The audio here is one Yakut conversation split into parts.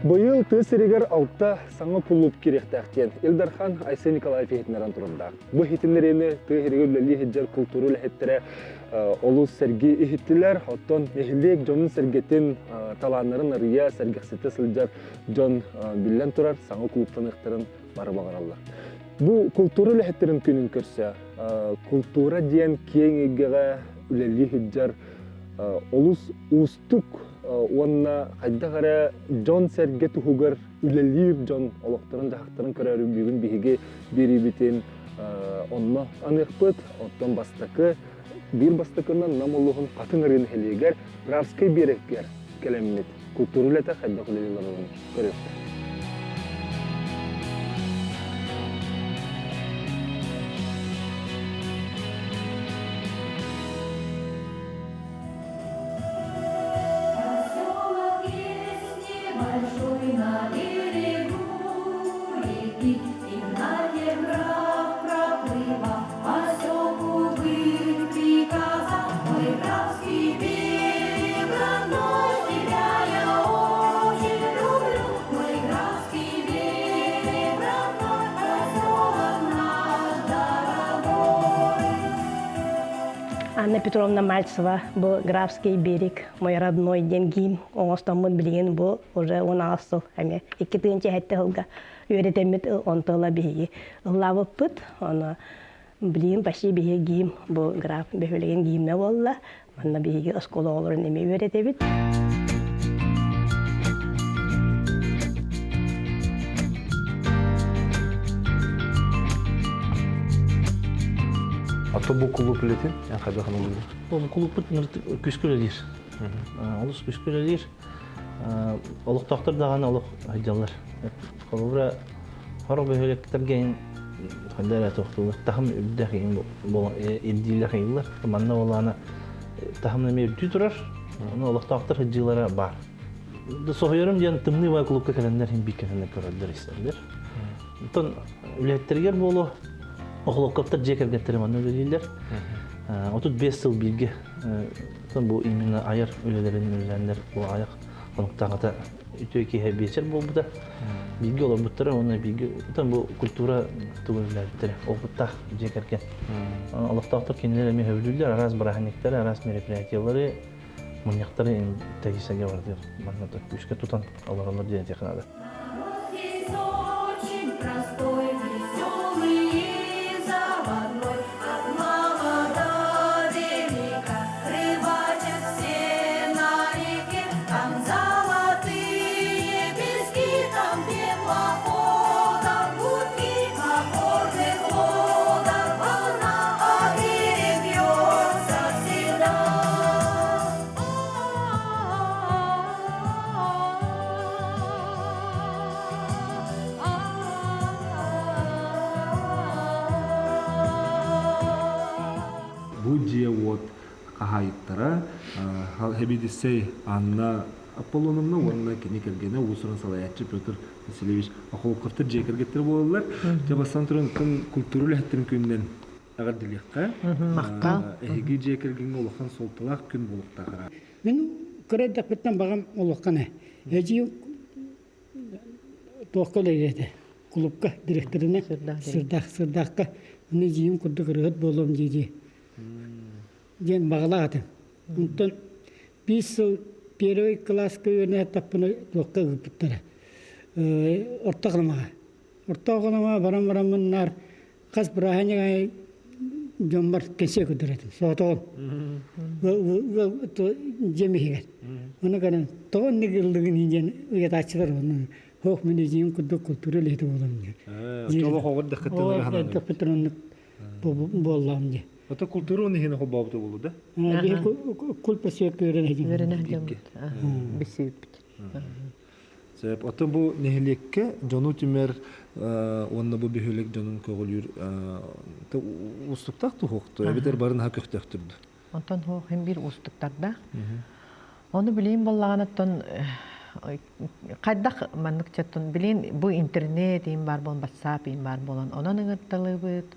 Быйыл тыа сиригэр алта саҥа кулууп киириэхтээх диэн Ил Дархан Айсен Николаев иһитиннэрэн турардаах. Бу иһитиннэриини тыа сиригэр үлэлии сылдьар култуура үлэһиттэрэ олус сэргии иһиттилэр. Оттон нэһилиэк дьонун-сэргэтин талааннарын арыйа, сэргэхситэ сылдьар дьон биллэн турар саҥа кулууптаныахтарын бары баҕараллар. Бу култуура үлэһиттэрин күнүн көрсө култуура диэн киэҥ эйгэҕэ үлэлии сылдьар олус уустук уонна хайдах эрэ дьон-сэргэ туһугар үлэлиир дьон олохторун-дьаһахтарын көрөөрү бүгүн биһиги биэриибитин онно аныахпыт. Оттон бастакы биир бастакынан Нам улууһун Хатыҥ Арыы нэһилиэгэр Графскай биэрэккэр кэлэммит култуура үлэтэ хайдах үлэлиир көрүөхпүт. Анна Петровна Мальцева бу Графский берег мой родной диэн гимн оҥостоммут билигин бу уже 16 сыл эмиэ 2007 сылга үөрэтэммит онто ыла биһиги ыллаабыппыт ону билигин почти биһиги гимн бу граф бөһүөлэгин гимнэ буолла манна биһиги оскуола оҕолорун эмиэ үөрэтэбит Ато бу кулууп үлэтин эн хайдах аналыгын? Бу кулууппут күүскэ үлэлиир. Олус күүскэ үлэлиир. Олохтоохтор даҕаны олох сылдьаллар. Холобура, сорох бөһүөлэктэргэ хайда эрэ туохтуулар таһым үрдэх ирдиилэр ыйыллар. Манна буоллаҕына таһым эмиэ үрдүү турар. Ону олохтоохтор сылдьыылара баар. Соһуйарым диэн тымныы бай кулуупка кэлэннэр иһин биир кэлэннэр көрөллөр истэллэр. Оттон үлэһиттэригэр буолуо Охлопковтар дьиэ кэргэттэрэ манна үлэлииллэр. 35 сыл бииргэ бу именно айар үлэлэрин үлэлээннэр бу айах хонуктааҕыта үтүө киһи биэчэр буолбута. Бииргэ олорбуттара уонна бииргэ бу культура тугун үлэлээбиттэрэ опыттаах дьиэ кэргэн. Олохтоохтор кинилэр эмиэ сөбүлүүллэр араас бырааһынньыктары, араас мероприятиялары, мунньахтары тэрийсэргэ барытыгар манна күүскэ тутан олороллор диэн этиэххэ наада. Бу дьиэ-уот хаһаайыттара сэбиэдиссэй Анна Аполлоновна уонна кини кэргэнэ уус-уран салайааччы Петр Васильевич Охлопковтар дьиэ кэргэттэрэ буолаллар. Дьэ бастаан туран культура үлэһиттэрин күнүнэн эҕэрдэлиэххэ. Махтал. Эһиги дьиэ кэргэҥҥэ улахан суолталаах күн буолуохтаах. Мин кыра эрдэхпиттэн баҕам улахан ээ. Эдьиий туохха үлэлиир этэ, кулуупка дириэктэринэн Сырдаах Сырдаахха аны эдьиийим курдук ырыаһыт буолуом дии-дии диэн баҕалаах этим. Онтон биир сыл первый кылааска үөрэнэ сыттахпына туохха ыыппыттара Орто Халымаҕа. Орто Халымаҕа баран бараммын наар хас бырааһынньык аайы дьоммор кэнсиэ көрдөр этим соҕотоҕун дьиэм иһигэр ону көрөн тоҕо инник ыллыгын диэн ыйатааччылар онно хоох мин эдьиийим курдук культура үлэһитэ буолам диэн дэххиттэн оннук буоллаҕым дии Ото культура он иһин холбообута буолу да? Биһи куль поселка үөрэнэ Үөрэнэ бисүүппүт. Сөп. Оттон бу нэһилиэккэ дьону түмэр уонна бу бөһүөлэк дьонун көҕүлүүр уустуктаах туһуохту эбэтэр бары наһаа көхтөөхтүр дуу? Онтон хуох хин биир уустуктардаах. Ону билиин боллаҕаныттан хайдах маннык чаттын билиин бу интернет иин бар буолан WhatsApp иин бар буолан онон ыҥырталыыбыт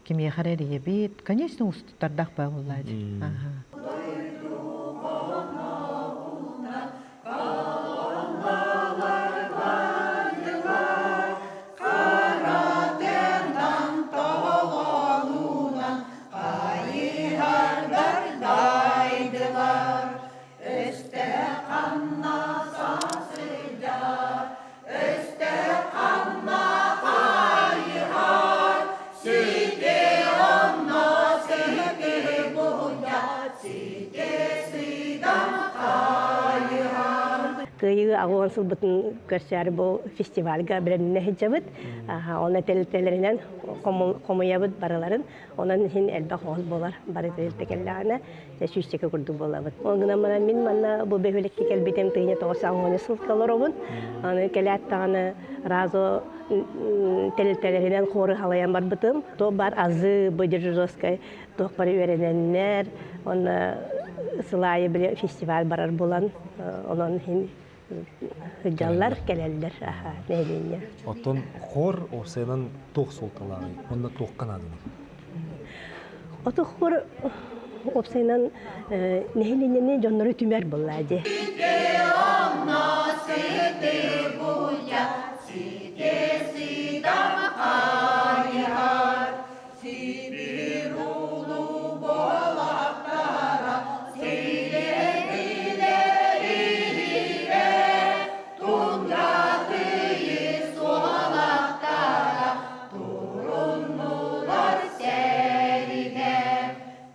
кимиэхэ эрэ эрийэбит конечно уустуктардаах баа буоллаа дии. Кыайыы аҕуон сылбытын көрсөөрү бу фестивальга бэлэмнэнэ сылдьабыт. Онно тэрилтэлэринэн хомуйабыт барыларын. Онон иһин элбэх оҕус буолар. Бары тэрилтэ кэллэҕинэ сүүсчэкэ курдук буолабыт. Ол гынан баран мин манна бу бөһүөлэккэ кэлбитим тыһыынча 990 сылга олоробун. Аны кэлээт даҕаны разо тэрилтэлэринэн хоры халайан барбытым. То бар азы Быдержозскай туох бары үөрэнэннэр, онно сыл аайы били фестиваль барар буолан, онон иһин сылдьаллар, кэлэллэр нэһилиэнньэ. Оттон хор уопсайынан туох суолталааҕый? Уонна туохха нааданы? Ото хор уопсайынан нэһилиэнньэни дьоннору түмэр буоллаа дии.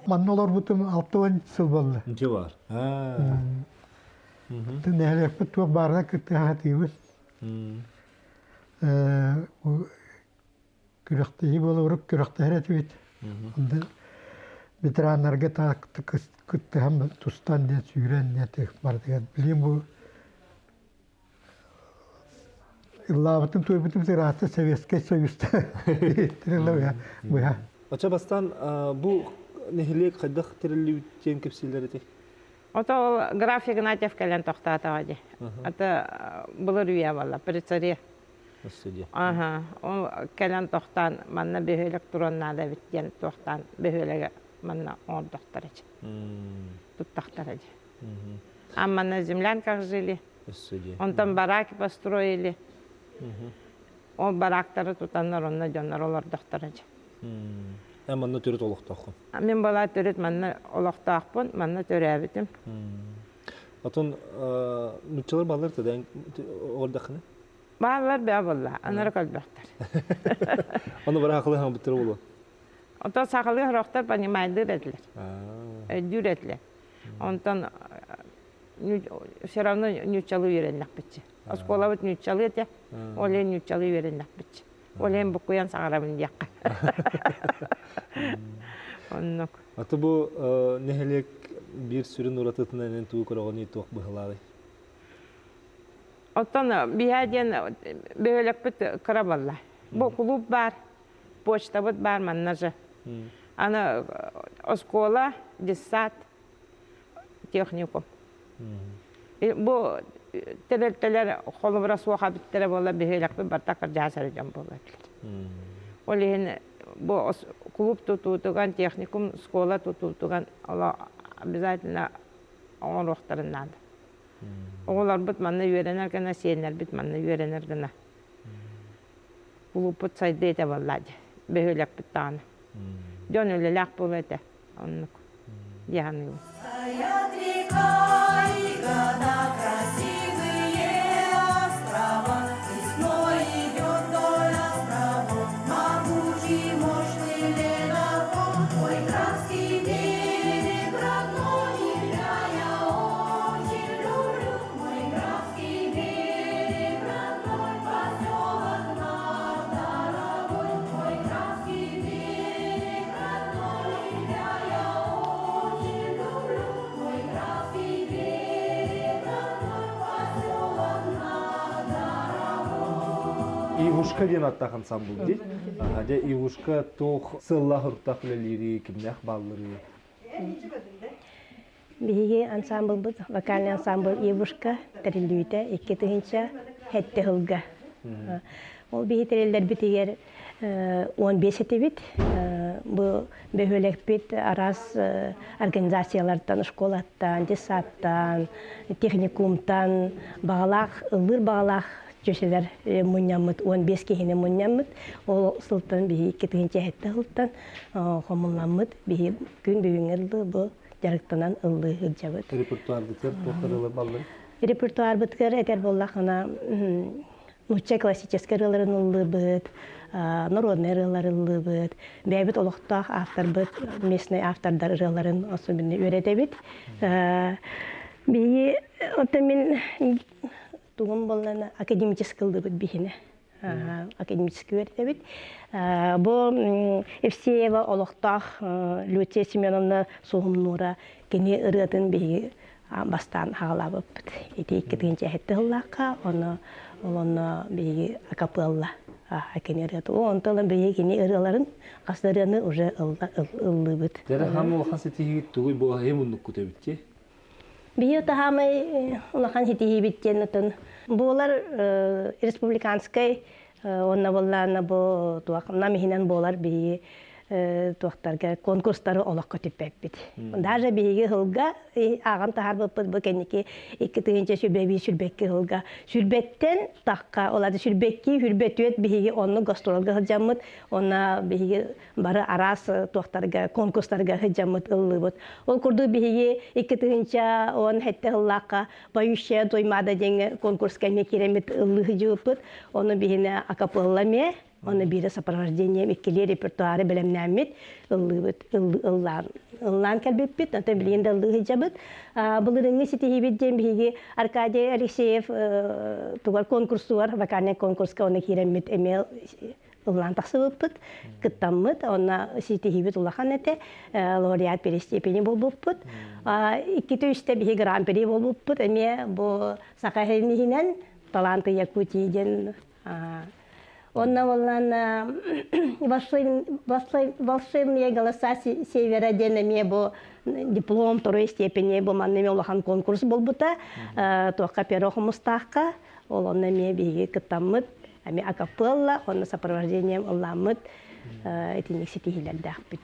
Манна олорбутум 60 сыл буолла. Нче бар. Нэһилиэкпит туох баарына кыттыһа сатыыбыт. Күрэхтэһии буола урук күрэхтэһэр этибит. Онно ветераннарга кыттыһан тустан диэн сүүрэн диэн барытыгар билигин бу ыллаабытым туойбутум ыраатта Советскай Союзта быһа. Оча бастаан бу нэһилиэк хайдах тэриллибит диэн кэпсииллэр этэй? Ото ол граф Игнатьев кэлэн тохтоотоҕо дии. Ата былыр үйэ буолла, при царе. Аха, ол кэлэн тохтоон манна бөһүөлэк туруон наада эбит диэн туохтаан бөһүөлэгэ манна оҥордохтор эчи. Туттахтар эчи. А манна землянках жили. Онтон бараки построили. Ол бараактары тутаннар онно дьоннор олордохтор эчи. Эн манна төрүт олохтооххун? Мин была төрүт манна олохтоохпун, манна төрөөбүтүм. Отон нуччалар бааллар да олордоххуна? Бааллар бээ буолла, анары көрбөхтөр. Ону бара сахалыы хаҥбыттара буолуо. Онтон сахалыы сорохтор понимайдыыр этилэр. Өйдүүр этилэр. Онтон все равно ньуччалыы үөрэннэхпитчи. Оскуолабыт ньуччалыы этэ, ол иһин ньуччалыы үөрэннэхпитчи. Ол иһин буккуйан саҥарабын диэххэ. Оннук. Аты бу нэһилиэк биир сүрүн уратытынан эн тугу көрөҕүнүй туох быһылааҕый? Оттон биһээ диэн бөһүөлэкпит кыра буолла. Бу кулууп баар, почтабыт баар манна же. Аны оскуола, детсад, техникум. Бу тэрилтэлэр холобура суох эбиттэрэ буолла бөһүөлэкпит барыта кырдьаҕас эрэ дьон буолла этилэр. Ол иһин бу клуб тутуутугар, техникум, школа тутуутугар обязательно оҥоруохтарын наада. Оҕолорбут манна үөрэнэр гына, сиэннэрбит манна үөрэнэр гына. Кулууппут сайдыа этэ буоллаа дии, бөһүөлэкпит даҕаны. Дьон үлэлээх буолуо этэ, оннук дии саныыбын. Стоят река и гора красивые острова, Весной идет вдоль островов могучий мощный ледоход. Мой графский берег родной, я очень люблю. Мой графский берег родной, поселок наш дорогой. Мой графский берег родной, я очень люблю. Мой графский берег родной, поселок наш дорогой. Ивушка диэн аттаах ансамбл дии. Дьэ Ивушка туох сыллаах-уруттаах үлэлиири, кимнээх баалларый? Биһиги ансамблбыт, вокальный ансамбль Ивушка тэриллибитэ 2007 сылга. Ол биһи тэриллэрбитигэр 15 этибит. Бу бөһүөлэкпит араас организациялартан, школаттан, детсадтан, техникумтан баҕалаах, ыллыыр баҕалаах чөчөлөр мунньаммыт, 15 киһини мунньаммыт. Ол сылтан биһи 2007 сылтан хомулламмыт. Биһи күн бүгүҥҥэ дылы бу дьарыктанан ыллыы сылдьабыт. Репертуарбытыгар туох ырыалар баллар? Репертуарбытыгар этэр буоллаххына, нуучча классическай ырыаларын ыллыыбыт, народнай ырыалары ыллыыбыт, бэйэбит олохтоох авторбыт, местный автордар ырыаларын особенно үөрэтэбит. Биһиги оттон мин тугум буоллана академический ыллыбыт биһине. Академический үөрэтэбит. Бу Евсеева олохтоох Люция Семеновна Суһумнуура кини ырыатын биһиги бастаан хаалаабыппыт. Ити 2007 сыллаахха, ону онно биһиги акапыалла кини ырыата. Онтон биһиги кини ырыаларын хас да ырыаны уже ыллыыбыт. Дьэ, хаам улахан ситиһиигит тугуй бу аһым уннуккут эбит Биһиги таһаамай улахан ситиһиибит диэн отон буолар республиканскай уонна буоллаана бу туох нам иһинэн буолар биһиги туохтарга конкурстары олоххо түппэппит. Даже биһиги сылга ааҕан таһаарбыппыт бу кэнники 2021 сүрбэкки сылга сүрбэттэн тахха ол аты сүрбэкки сүрбэтүөт биһиги онну гастролга сылдьаммыт онно биһиги бары араас туохтарга конкурстарга сылдьаммыт ыллыбыт. Ол курдук биһиги 2017 сыллаахха Поющая Туймаада диэҥҥэ конкурска эмиэ киирэммит ыллыы сылдьыбыппыт. Ону биһине акапелла эмиэ, ону биирэ сопровождение иккилии репертуары бэлэмнээммит ыллыыбыт, ыллаан ыллаан кэлбиппит, ата билигин да ыллыы сылдьабыт. Былырыҥҥы ситиһиибит диэн биһиги Аркадий Алексеев тугар конкурсугар, вокальный конкурска оны киирэммит эмиэ ыллаан тахсыбыппыт, кыттаммыт, онно ситиһиибит улахан этэ, лауреат первой степени буолбуппут. Иккитэ-үстэ биһи гран-при буолбуппут, эмиэ бу Саха иһинэн «Таланты Якутии» диэн Онно буоллан «Волшебные голоса Севера» диэн эмиэ бу диплом второй степени бу манна эмиэ улахан конкурс буолбута. Туохха Перо Хомустаахха ол онно эмиэ биһиги кыттаммыт Эми акапелла, онно сопровождением ылламмыт итинник ситиһиилэрдээхпит.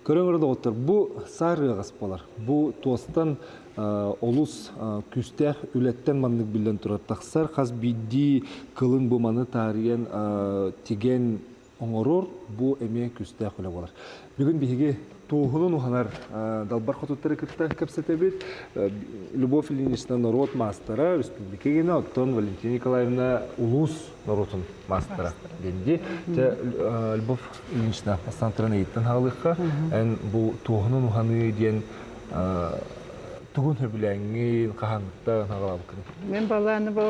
Көрөҥөр доҕоттор, бу саар ыаҕас буолар. Бу туостан олус күүстээх үлэттэн маннык биллэн турар тахсар. Хас биирдии кылын бу маны таарыйан тигэн оҥорор, бу эмиэ күүстээх үлэ буолар. Бүгүн биһиги туоһунун уһанар далбар хотуттары кытта кэпсэтэбит. Любовь Ильинична норуот маастара, республика гена, оттон Валентина Николаевна улуус норуотун маастара денди. Любовь Ильинична бастаан ыйыттан хаалыахха. Эн бу туоһунун уһаныы диэн тугун сөбүлээҥҥин, хаһааҥҥыттан хаалабыккын? Мен балааны бу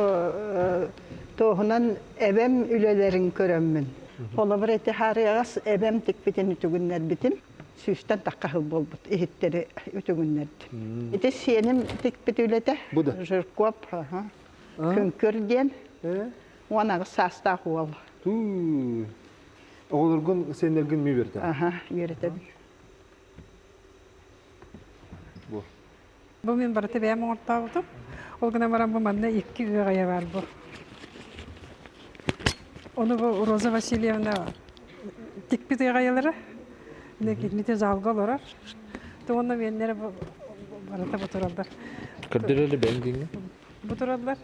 туоһунан эбэм үлэлэрин көрөммүн. Холобур, ити харыаҕас эбэм тикпитин үтүгүннэрбитим. Сүүстэн тахха сыл буолбут иһиттэри үтүгүннэрдим. Ити сиэним тикпит үлэтэ. Жиркоп, Күҥкүр диэн. 18 саастаах уол. Оҕолоргун, сиэннэргин ми үөрэтэ? Аха, үөрэтэбин. Бу. Бу мин барыта бэйэм оҥортообутум. Ол гынан баран бу манна икки ыаҕайа баар бу. Ону бу Роза Васильевна тикпит ыаҕайалара. Кинити залга олорор. Туонна миэннэрэ бу барыта бу тураллар. Көрдөрөлө бэйэҥ диҥҥэ? Бу тураллар.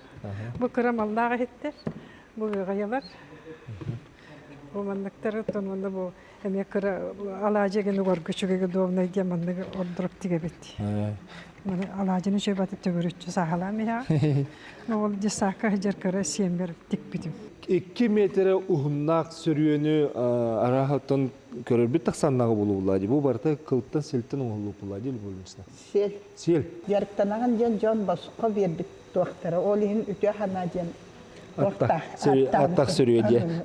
Бу кыра маллаах иһиттэр. Бу ыаҕайалар. Бу манныктары оттон уонна бу эмиэ кыра алаадьы гин угарга үчүгэй удобнай диэн маннык ордурук тигэбит. Маны алаадьыны үчүгэй төгүрүччү сааһылаан иһэҕин. Ол десакка сылдьар кыра сиэмбэр тикпитим. 2 метрэ уһуннаах сөрүөнү арааһаттан көрөрбүт тахсаннаҕы булуулаа дии. Бу барыта кылтан силтэн оҥоһуллубут булаа дии Любовь Сиэл. Сиэл. Дьарыктанаҕын диэн дьон босхо биэрбит туохтара. Ол иһин үтүө санаа диэн Аттах сөрүө диэ.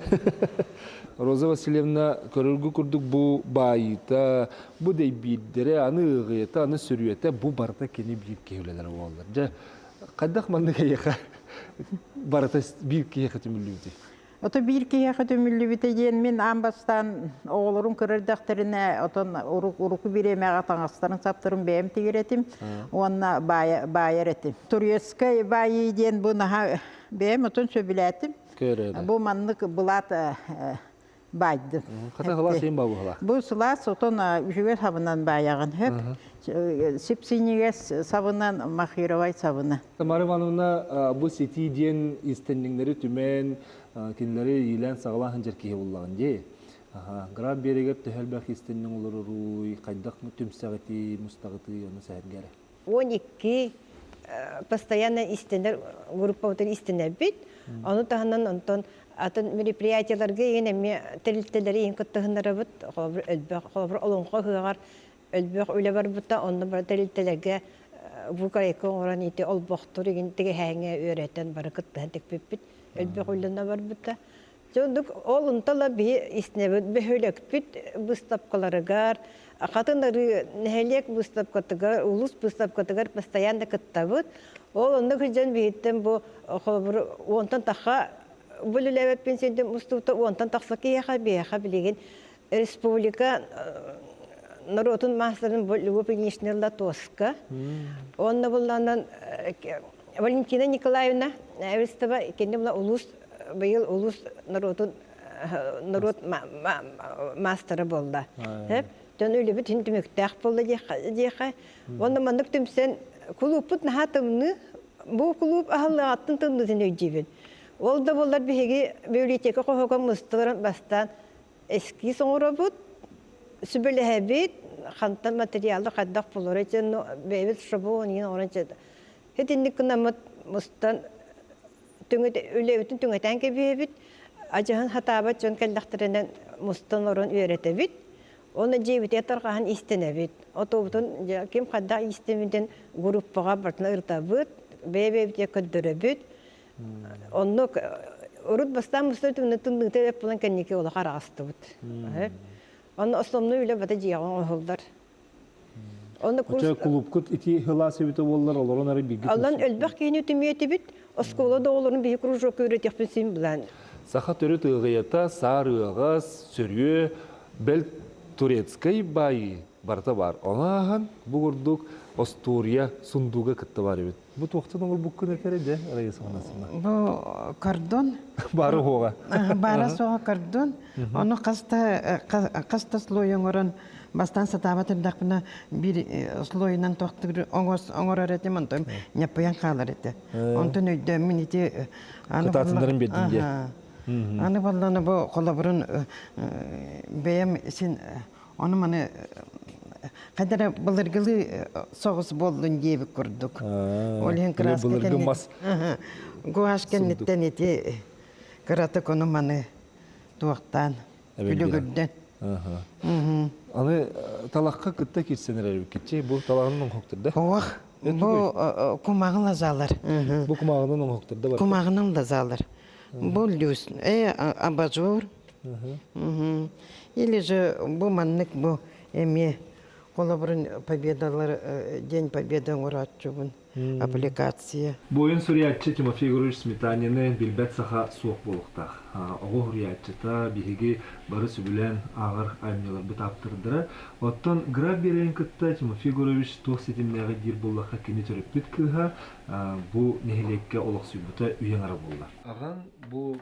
Роза Васильевна көрөргө курдук бу баайыыта, бу дэйбиирдэрэ, аны ыаҕыйата, аны сөрүөтэ бу барыта кини биир киһи үлэлэрэ буолаллар. Дьэ, хайдах маннык эйиэхэ барыта биир киһиэхэ түмүллүбүтүй? Ото биир киһиэхэ түмүллүбүтэ диэн мин аан бастаан оҕолорум көрөр эрдэхтэринэ отон уруку бириэмэҕэ таҥастарын саптарын бэйэм тигэр этим уонна баайар этим. Турецкай баайыы диэн бу наһаа бэйэм отон сөбүлээтим. Бу маннык былаат баайдым. Хата сылаас иин баа Бу сылаас отон үчүгэй сабынан баайаҕын хөп. Сипсиньигэс сабынан махировай сабына. Тамара Ивановна бу ситии диэн иистэнньэҥнэри түмэн, кинилэри иилээн-саҕалаан сылдьар киһи буоллаҕын дии. Граф биэригэр төһө элбэх иистэнньэҥ олороруй, хайдах түмсэҕитий, мустаҕытый, ону сэһэргэ эрэ. 12 постоянно истэнэр группабытын истэнэрбит. Ону таһынан онтон атын мероприятиеларга иһин эмиэ тэрилтэлэри иһин кыттыһыннарабыт. Холобур, элбэх, холобур, олоҥхо ыһыаҕар элбэх үлэ барбыта, онно бары тэрилтэлэргэ Вукарайка оҥорон ити олбохтор игин тигэһээҥҥэ үөрэтэн бары кыттыһан тикпиппит. Элбэх үлэнэ барбыта. Дьондук ол онтон биһи истинэбит бөһүөлэкпит быыстапкаларыгар, хатын арыы нэһилиэк быыстапкатыгар, улуус быыстапкатыгар постоянно кыттабыт. Ол онно кырдьан биһиттэн бу холобур уонтан тахха бу үлэлээбэппин синдим устубута уонтан тахса киһиэхэ биһиэхэ билигин республика норуотун маастарын Любовь Ильинична Тоска. Онно булланан Валентина Николаевна Эристова кини була улуус быйыл улуус норуотун норуот маастара буолла. Дьон үлэбит иһин түмүктээх буолла диэхэ. Уонна маннык түмсэн кулууппут наһаа тымныы. Бу кулууп аһыллыаҕыттан тымныытын өйдүүбүн. Ол да буоллар биһиги библиотека хоһугар мусталарын бастаан эскиз оҥоробут, сүбэлэһэбит, хантан материалы хайдах булары бэйэбит шаблон иһин оҥорон Итинник гынаммыт мустан үлэбитин түҥэтэн кэбиһэбит, адьаһын хатаабат дьон кэллэхтэринэн мустан олорон үөрэтэбит. Уонна дьиэбитигэр тарҕаһан иистэнэбит. Отуобутун ким хайдах иистэммитин группаҕа барытын ырытабыт, бэйэ-бэйэбитигэр көрдөрөбүт. Оннук урут бастаан мустар тымныыта эбэт буолан кэнники олох араҕастыбыт. Онно основной үлэ бата дьиэҕэ оҥоһуллар. Онно курс... Клубкут ити хылаас эбитэ буоллар, олорон ары бииргэ... Аллан элбэх киһини түмүөтүбүт, оскуола да оҕолорун биһи кружокка үөрэтиэхпин син булан. Саха төрүт ыаҕыйата, саар ыаҕас, сөрүө, бэл турецкай баайыы барыта баар. Ону ааһан бу курдук остуоруйа сундууга кытта бар эбит. Бу туохтан оҥорбуккун этэрэ дьэ, Раиса Афанасьевна? Бу кордон. Баара суоҕа. Баара суоҕа кордон. Ону хаста хаста слой оҥорон бастаан сатаабат эрдэхпинэ биир слойунан тохтуур оҥорор этим, онтон ньаппыйан хаалар этэ. Онтон өйдөөммүн ити Кытаатыннарын биэрдин диye. Аны балланы бу холобурун бэйэм син Ону маны хайда эрэ былыргылыы соҕус буоллун диэбит курдук. Ол иһин краска былыргы мас гуашь кэнниттэн ити кыратык ону маны туохтаан күлүгүрдэн. Аны талахха кытта кирсэн эрэр эбиккитчи бу талаҕынан оҥоһуктар да? Ох, бу кумаҕын лазалар. Бу кумаҕынан оҥоһуктар да бар. Кумаҕынан лазалар. Бу люс, абажур. Или же бу маннык бу эмиэ холобурун победалар День Победы оҥорооччубун аппликация. Буойун суруйааччы Тимофей Егорович Сметанины билбэт саха суох буолуохтаах. Оҕо суруйааччыта биһиги бары сөбүлээн ааҕар айымньыларбыт ааптардара. Оттон граф биэрэрин кытта Тимофей Егорович туох ситимнээҕий диир буоллахха кини төрөппүт кыыһа бу нэһилиэккэ олохсуйбута үйэ аҥара буолла. Аҕаҥ бу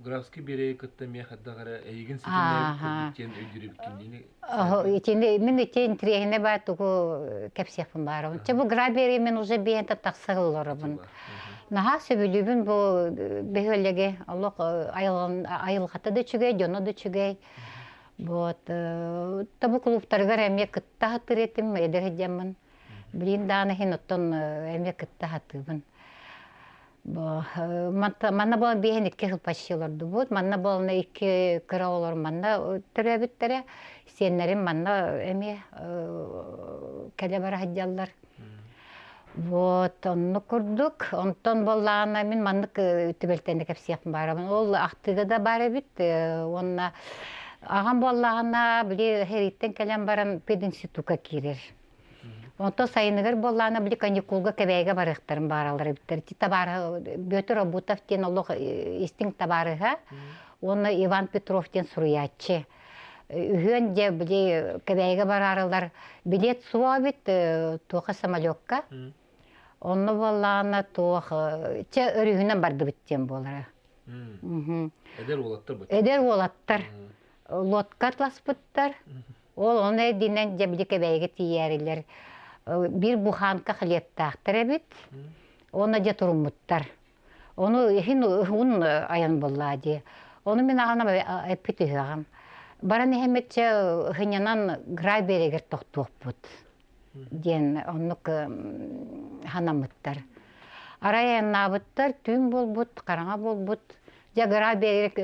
Графский биэрэги кытта эмиэ хайдах эрэ эйигин ситимнээбит курдук диэн өйдүүр эбиккин Итини мин ити интириэһинэ баар тугу кэпсиэхпин баарабын. Чэ бу грабери мен уже биэһэн тахса олоробун. Наһаа сөбүлүүбүн бу бөһүөлэги олох айылҕата да үчүгэй, дьоно да үчүгэй. Вот табу клубтарыгар эмиэ кытта сатыыр этим, эдэр сылдьаммын. Билин даҕаны иһин оттон эмиэ кытта сатыыбын. Манна буолан биэһин икки сыл почти олордубут. Манна буолан икки кыра оҕолор манна төрөөбүттэрэ. Сиэннэрим манна эмиэ кэлэ бара сылдьаллар. Вот, оннук курдук. Онтон буоллаҕына мин маннык түбэлтэни кэпсиэхпин баарабын. Ол ахтыыга да баар эбит. Уонна аҕам буоллаҕына, били сэрииттэн кэлэн баран пединститукка киирэр. Онтон сайыныгар буоллаҕына били каникулга Кэбээйигэ барыахтарын бааралар эбиттэр. Ити табаарыһа Бүөтүр Обутов диэн олох истиҥ табаарыһа уонна Иван Петров диэн суруйааччы. Үһүөн дьэ били Кэбээйигэ бараарылар билет суох эбит туоха самолекка. Онно буоллаҕына туох чэ өрүһүнэн бардыбыт диэн буолара. Эдэр уолаттар Эдэр уолаттар лодка атласпыттар. Ол ону эрдинэн дьэбили Кэбээйигэ тиийээрилэр биир буханка хлебтаахтар эбит. Уонна дьэ туруммуттар. Ону иһин уһун айан буоллаа дии. Ону мин аҕам эппит үһү Баран иһэммитчэ һынньанан Грай берегэр тохтуохпут диэн оннук ханаммыттар. Арай айаннаабыттар, түүн буолбут, хараҥа буолбут. Дьэ Грай берег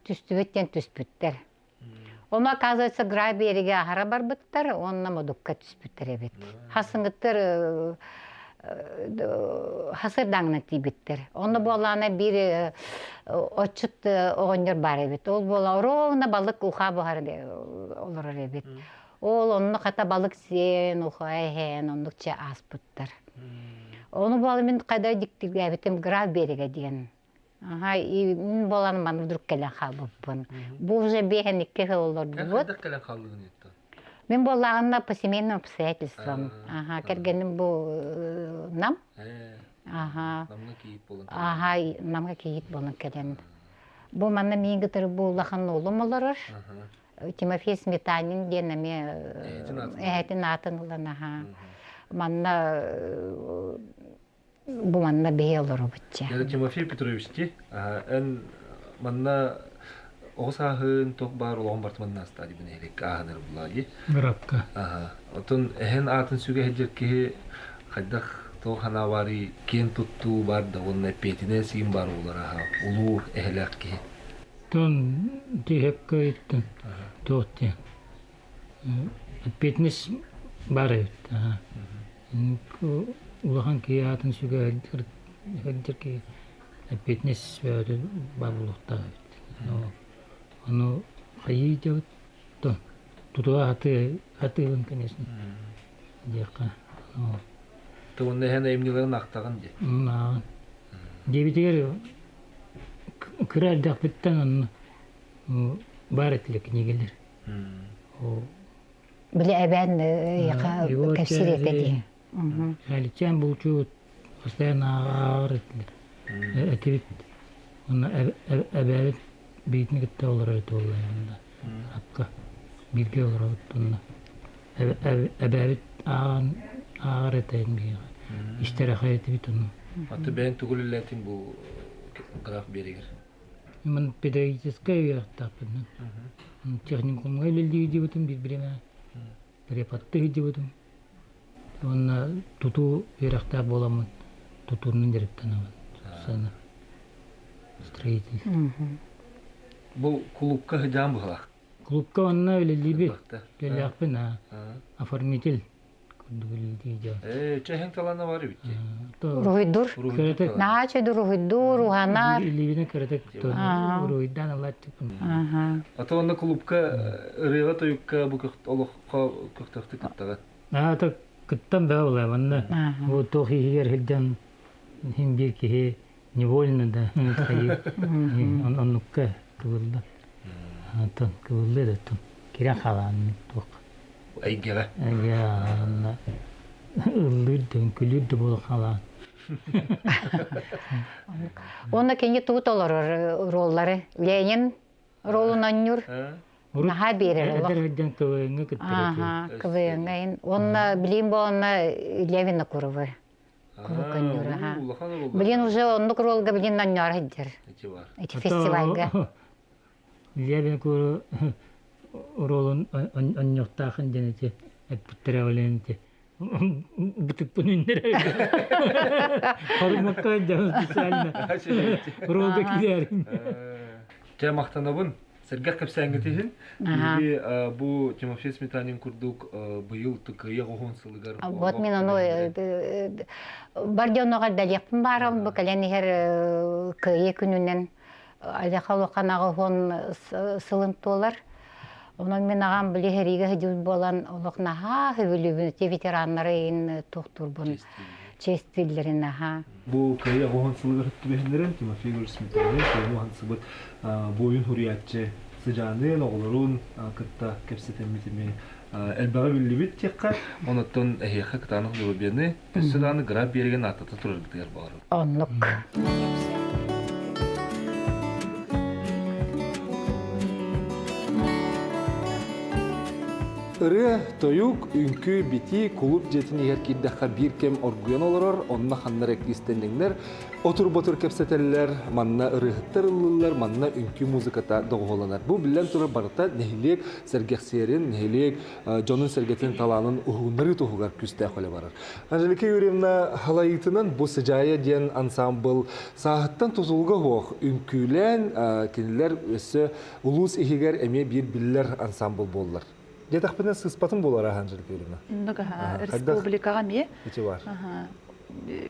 түстүбүт диэн түспүттэр. Ону, оказывается, Грай береге аһара барбыттар уонна модукка түспүттэр эбит. Хасыҥыттар. Хасырдааҥна тиийбиттэр. Онно буоллаҕына биир отчут оҕонньор баар эбит. Ол буола ровно балык уха буһар олорор эбит. Ол онно хата балык сиэн, уха иһэн, оннук чэ ааспыттар. Ону буола мин хайда диктиргээбитим Граф берега диэн. Аха, и мин буолан манна вдруг кэлэн хаалбыппын. Бу уже биэһэн икки сыл олордубут. Хайдах кэлэн хааллыгын иттэн? Мин буоллаҕына по семейным обстоятельствам. Аха, кэргэним бу Нам. Аха. Намҥа кийиит буолан Аха, Намҥа кийиит буолан кэлэн. Бу манна миин кытары бу улахан уолум олорор. Тимофей Сметанин диэн эмиэ эһэтин аатын ылан аха. Манна бу манна биһи олоробут Я Тимофей Петрович ти эн манна оҕо сааһын туох баар олоҕун барыта манна ааста дибин эһилик ааһынар булаа дии. Бырапка. Отон эһэн аатын сүгэ сылдьар киһи хайдах туох санаа баарый киэн туттуу бар да уонна эппиэтинэс иин бар буолар аха улуу эһэлээх киһи. Тон тиһэккэ иттен туох диэн эппиэтинэс баар эбит. Улахан киһи аатын сүгэ сылдьар киһи эппиэтинэс бөҕөтө баар буолуохтаах эбит. Ону хайыы диэбит тутула сатыыбын конечно диэххэ. Тугунна иһэн айымньыларын ахтаҕын дии. Ааҕын. Диэбитигэр кыра эрдэхпиттэн онно баар этилэр кинигэлэр. Били эбээн кэпсиир этэ дии. Халичан булчут постоянно ааҕар этилэр. Этибит уонна эбээбит биитин кытта олорор этэ буолла Апка бииргэ олоробут онно. Эбээбит ааҕан ааҕар этэ биһиэхэ. Истэр аха этибит ону. Аты бэйэҥ тугу үлэлээтиҥ бу граф биэригэр? Мин педагогическай үөрэхтээхпин. Техникумҥа үлэлии дьыбытым биир бириэмэ. Преподты сылдьыбытым. Уонна тутуу үөрэхтээх буоламмын тутуунан дьарыктанабын. Сана строитель. Бу клубка сыдьаан быһалаах. Клубка онно үлэлиибит. Үлэлээхпин оформитель курдук үлэлии дьон. Ээ, чэһин талана бар эбит дии. Уруһуйдур. Наһаа үчүгэй уруһуйдуур, уһанар. Илиибинэн кыратык уруһуйдаан ылааччыппын. Ата онно клубка ырыаҕа тойукка бу олоххо көхтөөхтүк кыттаҕын. Аата кыттан баа буолаа манна бу туох иһигэр сылдьан иһин биир киһи невольно да оннукка кыбылла. Антон кыбыллы да тун кирэн хаалаан туох. Эйгэҕэ. Эйгэҕэ ыллыыр да үҥкүлүүр да буола хаалаан. Уонна кини тугу толорор роллары? Ленин ролун оонньуур. Наһаа биэрэр олох. Эдэр сылдьан КВН-ҥа кыттар Аха, КВН-ҥа. Уонна билим буолна Илья Винокуровы. Куруук оонньуур, аха. Билин уже оннук ролга билин оонньоор сылдьар. Ити фестивальга. Илья Винокуров ролун онньуохтаахын диэн ити эппиттэрэ олен ити бытыкпын үннэрэ хорумакка дьон специально ролга киирэрин. Дьэ махтанабын Сэргэх кэпсээҥҥит иһин биһиги бу Тимофей Сметанин курдук быйыл кыайа оһон сылыгар Вот мин ону бар дьонноҕо дэлиэхпин баарам бу кэлэн иһэр кыайыы күнүнэн Алеха улахан аҕыһын сылын туолар. Онон мин аҕам били сэриигэ сылдьыбыт буолан олох наһаа сөбүлүүбүн ити ветераннары иһин туохтуурбун чиэстииллэрин аһаа. Бу кыайыы аҕыһын сылыгар түбэһиннэрэн Тимофей Егорович Сметанин кыайыы уһансыбыт буойун суруйааччы сыдьаанын, оҕолорун кытта кэпсэтэммит эмиэ элбэҕи биллибит диэххэ, онуттан эһиэхэ кытаанах доруобуйаны, өссө даҕаны граф биэригин ааттата тураргытыгар баҕарабын. Оннук. Ырыа, тойук, үҥкүү, битии кулууп дьиэтин иһэр киирдэххэ биир кэм оргуйан олорор, онно ханна эрэ киистэнньэҥнэр отур-ботур кэпсэтэллэр, манна ырыаһыттар ыллыыллар, манна үҥкүү музыката доҕуһуоланар. Бу биллэн турар барыта нэһилиэк сэргэхсийэрин, нэһилиэк дьонун-сэргэтин талаанын уһугуннарыы туһугар күүстээх үлэ барар. Анжелика Юрьевна халайыытынан бу Сыдьаайа диэн ансаамбыл сааһыттан тутулуга суох үҥкүүлээн кинилэр өссө улуус иһигэр эмиэ биир биллэр ансаамбыл буоллар. Диэтэхпинэ сыыспатым буолар Анжелика Юрьевна. Республикаҕа эмиэ. Ити бар.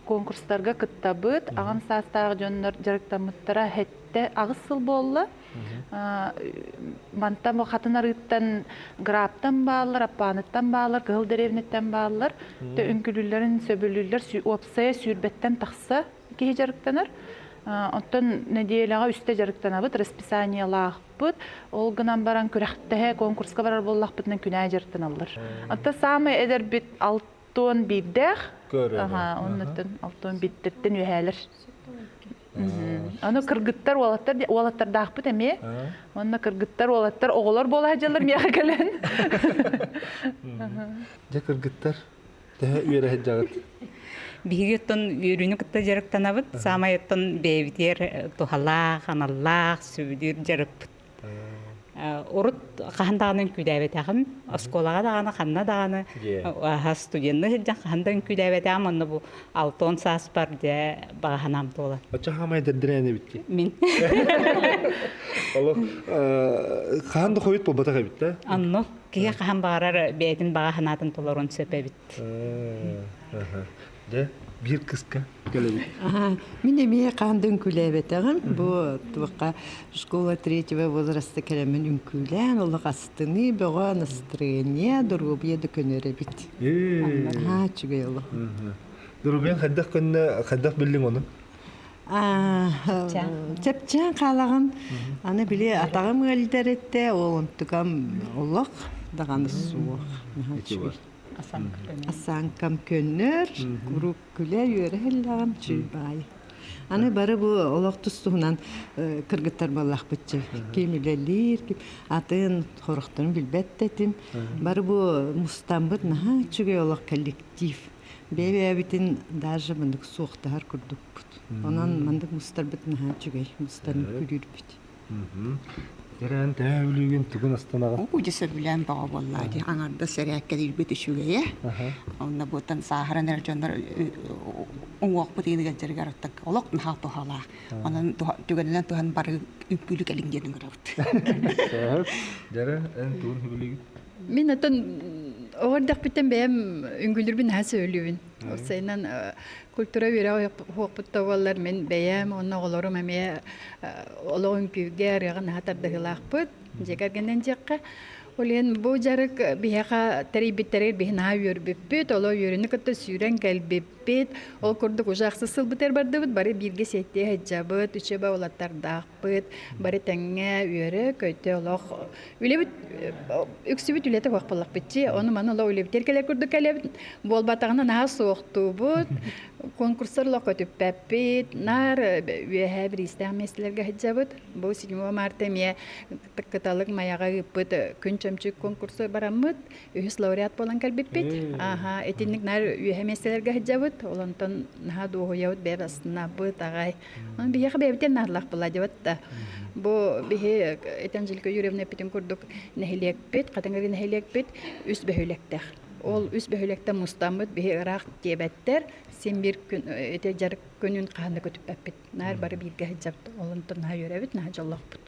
конкурстарга кыттабыт. Аҕам саастаах дьоннор дьарыктаммыттара хэттэ аҕыс сыл буолла. Мантан бу хатын арыыттан Граптан бааллар, Аппааныттан бааллар, Кыһыл дэриэбинэттэн бааллар. Үҥкүлүүллэрин сөбүлүүллэр. Уопсайа сүүрбэттэн тахса киһи дьарыктанар. Оттон нэдиэлэҕэ үстэ дьарыктанабыт, расписаниелаахпыт. Ол гынан баран күрэхтэһэ, конкурска барар буоллахпытына күнээ дьарыктаналлар. Оттон саамай эдэрбит алтуон биирдээх. Аха, оннуттан алтуон биирдэртэн үөһээлэр. Аны кыргыттар, уолаттар уолаттардаахпыт эмиэ. Онно кыргыттар, уолаттар, оҕолор буола сылдьаллар миэхэ кэлэн. Дьэ кыргыттар, төһө үөрэ сылдьаҕыт? Биһиги оттон үөрүүнү кытта дьарыктанабыт. Саамай оттон бэйэбитигэр туһалаах, аналлаах, сөбүлүүр дьарыкпыт. Урут хаһан даҕаны үҥкүүлээбэтэҕим. Оскуолаҕа даҕаны, ханна даҕаны аһа студенныы сылдьан хаһан да үҥкүүлээбэтэҕим. Онно бу алтон сааспар дьэ баҕа санаам туолан. Оччо хаамай дэрдирээн эбит дии. Мин. Олох хаһан да хойут буолбатах эбит да? Оннук киһи хаһан баҕарар бэйэтин баҕа санаатын толоруон сөп эбит. Дьэ, биир кыска кэлэбит. Мин эмиэ хаан да үҥкүүлээбэтэҕим. Бу туохха школа третьего возраста кэлэммин үҥкүүлээн, олох астыныы бөҕө, настроение, доруобуйа да көнөр эбит. Аа, үчүгэй олох. Доруобуйаҥ хайдах көннө, хайдах биллиҥ ону? Чэпчээн хаалаҕын. Аны били атаҕым ыалдьар этэ, ол онтукам олох даҕаны суох. Асааҥкам көннөр, куруук күлэ-үөрэ иһиллэҕим чуй-баай. Аны бары бу олох тус-туһунан кыргыттар буоллахпытчы. Ким үлэлиир, ким атын хорохторун билбэт да этим. Бары бу мустаммыт наһаа үчүгэй олох коллектив. Бэйэ-бэйэбитин даже маннык суохтаһар курдукпут. Онон маннык мустарбыт наһаа үчүгэй, мустан күлүүрбүт. Эрээн төһө өлүүгүн тугун астанаҕын? Уу дьэ сөбүлээн бөҕө буоллаа дии. Аҥардас сэрээккэлиирбит үчүгэйэ. Онно буотан сааһыран эрэр дьоннор уҥуохпут иыныгар дьарыгар олох наһаа туһалаах. Онон түгэнинэн туһан бары үҥкүүлүк элиҥ диэн ыҥырабыт. Дьэрэ, эн тугун сөбүлүүгүн? Мин отон оҕо эрдэхпиттэн бэйэм үҥкүүлүүрбүн наһаа сөбүлүүбүн. Уопсайынан культура үөрэҕэ уһуохпут да буоллар мин бэйэм уонна оҕолорум эмиэ олох үҥкүүгэ ырыаҕа наһаа тардыһыылаахпыт дьиэ кэргэнинэн диэххэ. Ол иһин бу дьарык биһиэхэ тэрийбиттэригэр биһи наһаа үөрбүппүт, олох үөрүүнү кытта сүүрэн кэлбиппит. Ол курдук уже ахсыс сылбытыгар бардыбыт, бары бииргэ сиэттиэ сылдьабыт, үчүгэй уолаттардаахпыт, бары тэҥҥэ үөрэ-көтө олох үлэбит үксүбүт үлэтэ суох буоллахпыт дии. Ону маны олох үлэбитигэр кэлэр курдук кэлэбит. Буолбатаҕына наһаа суохтуубут, конкурстар олох көтүппэппит, наар үөһээ бириистээх миэстэлэргэ сылдьабыт. Бу 7 марта эмиэ Кыталык Майаҕа ыыппыт Күн чөмчүүк конкурсу бараммыт, үһүс лауреат буолан кэлбиппит. Аха, итинник наар үөһэ миэстэлэргэ сылдьабыт. Ол онтон наһаа дуоһуйабыт, бэйэбит астынабыт аҕай. Онон биһиэхэ бэйэбитин наадалаах буолла дьабат да. Бу биһи ити Анжелика Юрьевна эппитин курдук нэһилиэкпит, Хатыҥыры нэһилиэкпит үс бөһүөлэктээх. Ол үс бөһүөлэктэн мустаммыт биһи ыраах диэбэттэр, син биир күн ити дьарык күнүн хаһан да көтүппэппит. Наар бары бииргэ сылдьабыт. Ол онтон наһаа үөрэбит, наһаа дьоллоохпут.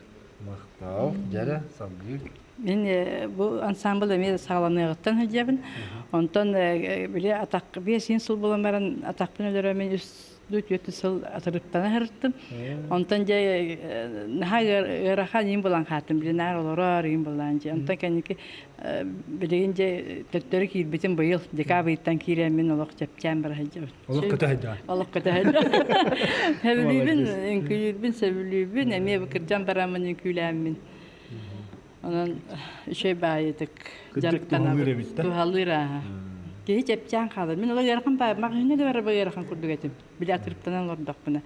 Махтал. Дьэрэ, салгыы. Мин бу ансамбль эмиэ саҕаланыаҕыттан сылдьабын. Онтон били атах биэс сыл буолан баран атахпын өлөрөммүн үс түөрт сыл атырыттана сырыттым. Онтон дьэ наһаа ыарахан иин булан хааттым. Били наар олорор иин булан дьэ. Онтон кэнники билигин дьэ төттөрү киирбитим быйыл декабрьтан киирэммин олох чэпчээн бара сылдьабын. Олох көтө сылдьаҕын. Олох көтө сылдьабын. Сөбүлүүбүн, үҥкүүлүүрбүн сөбүлүүбүн, эмиэ бу кырдьан бараммын үҥкүүлээммин. Онон үчүгэй баайытык дьарыктанабын. Туһалыыр ааһа. Киһи чэпчээн хаалар. Мин олох ыарахан баай, маҕаһыыҥҥа да барарбар ыарахан курдук этим. Били атырыптанан олордохпуна.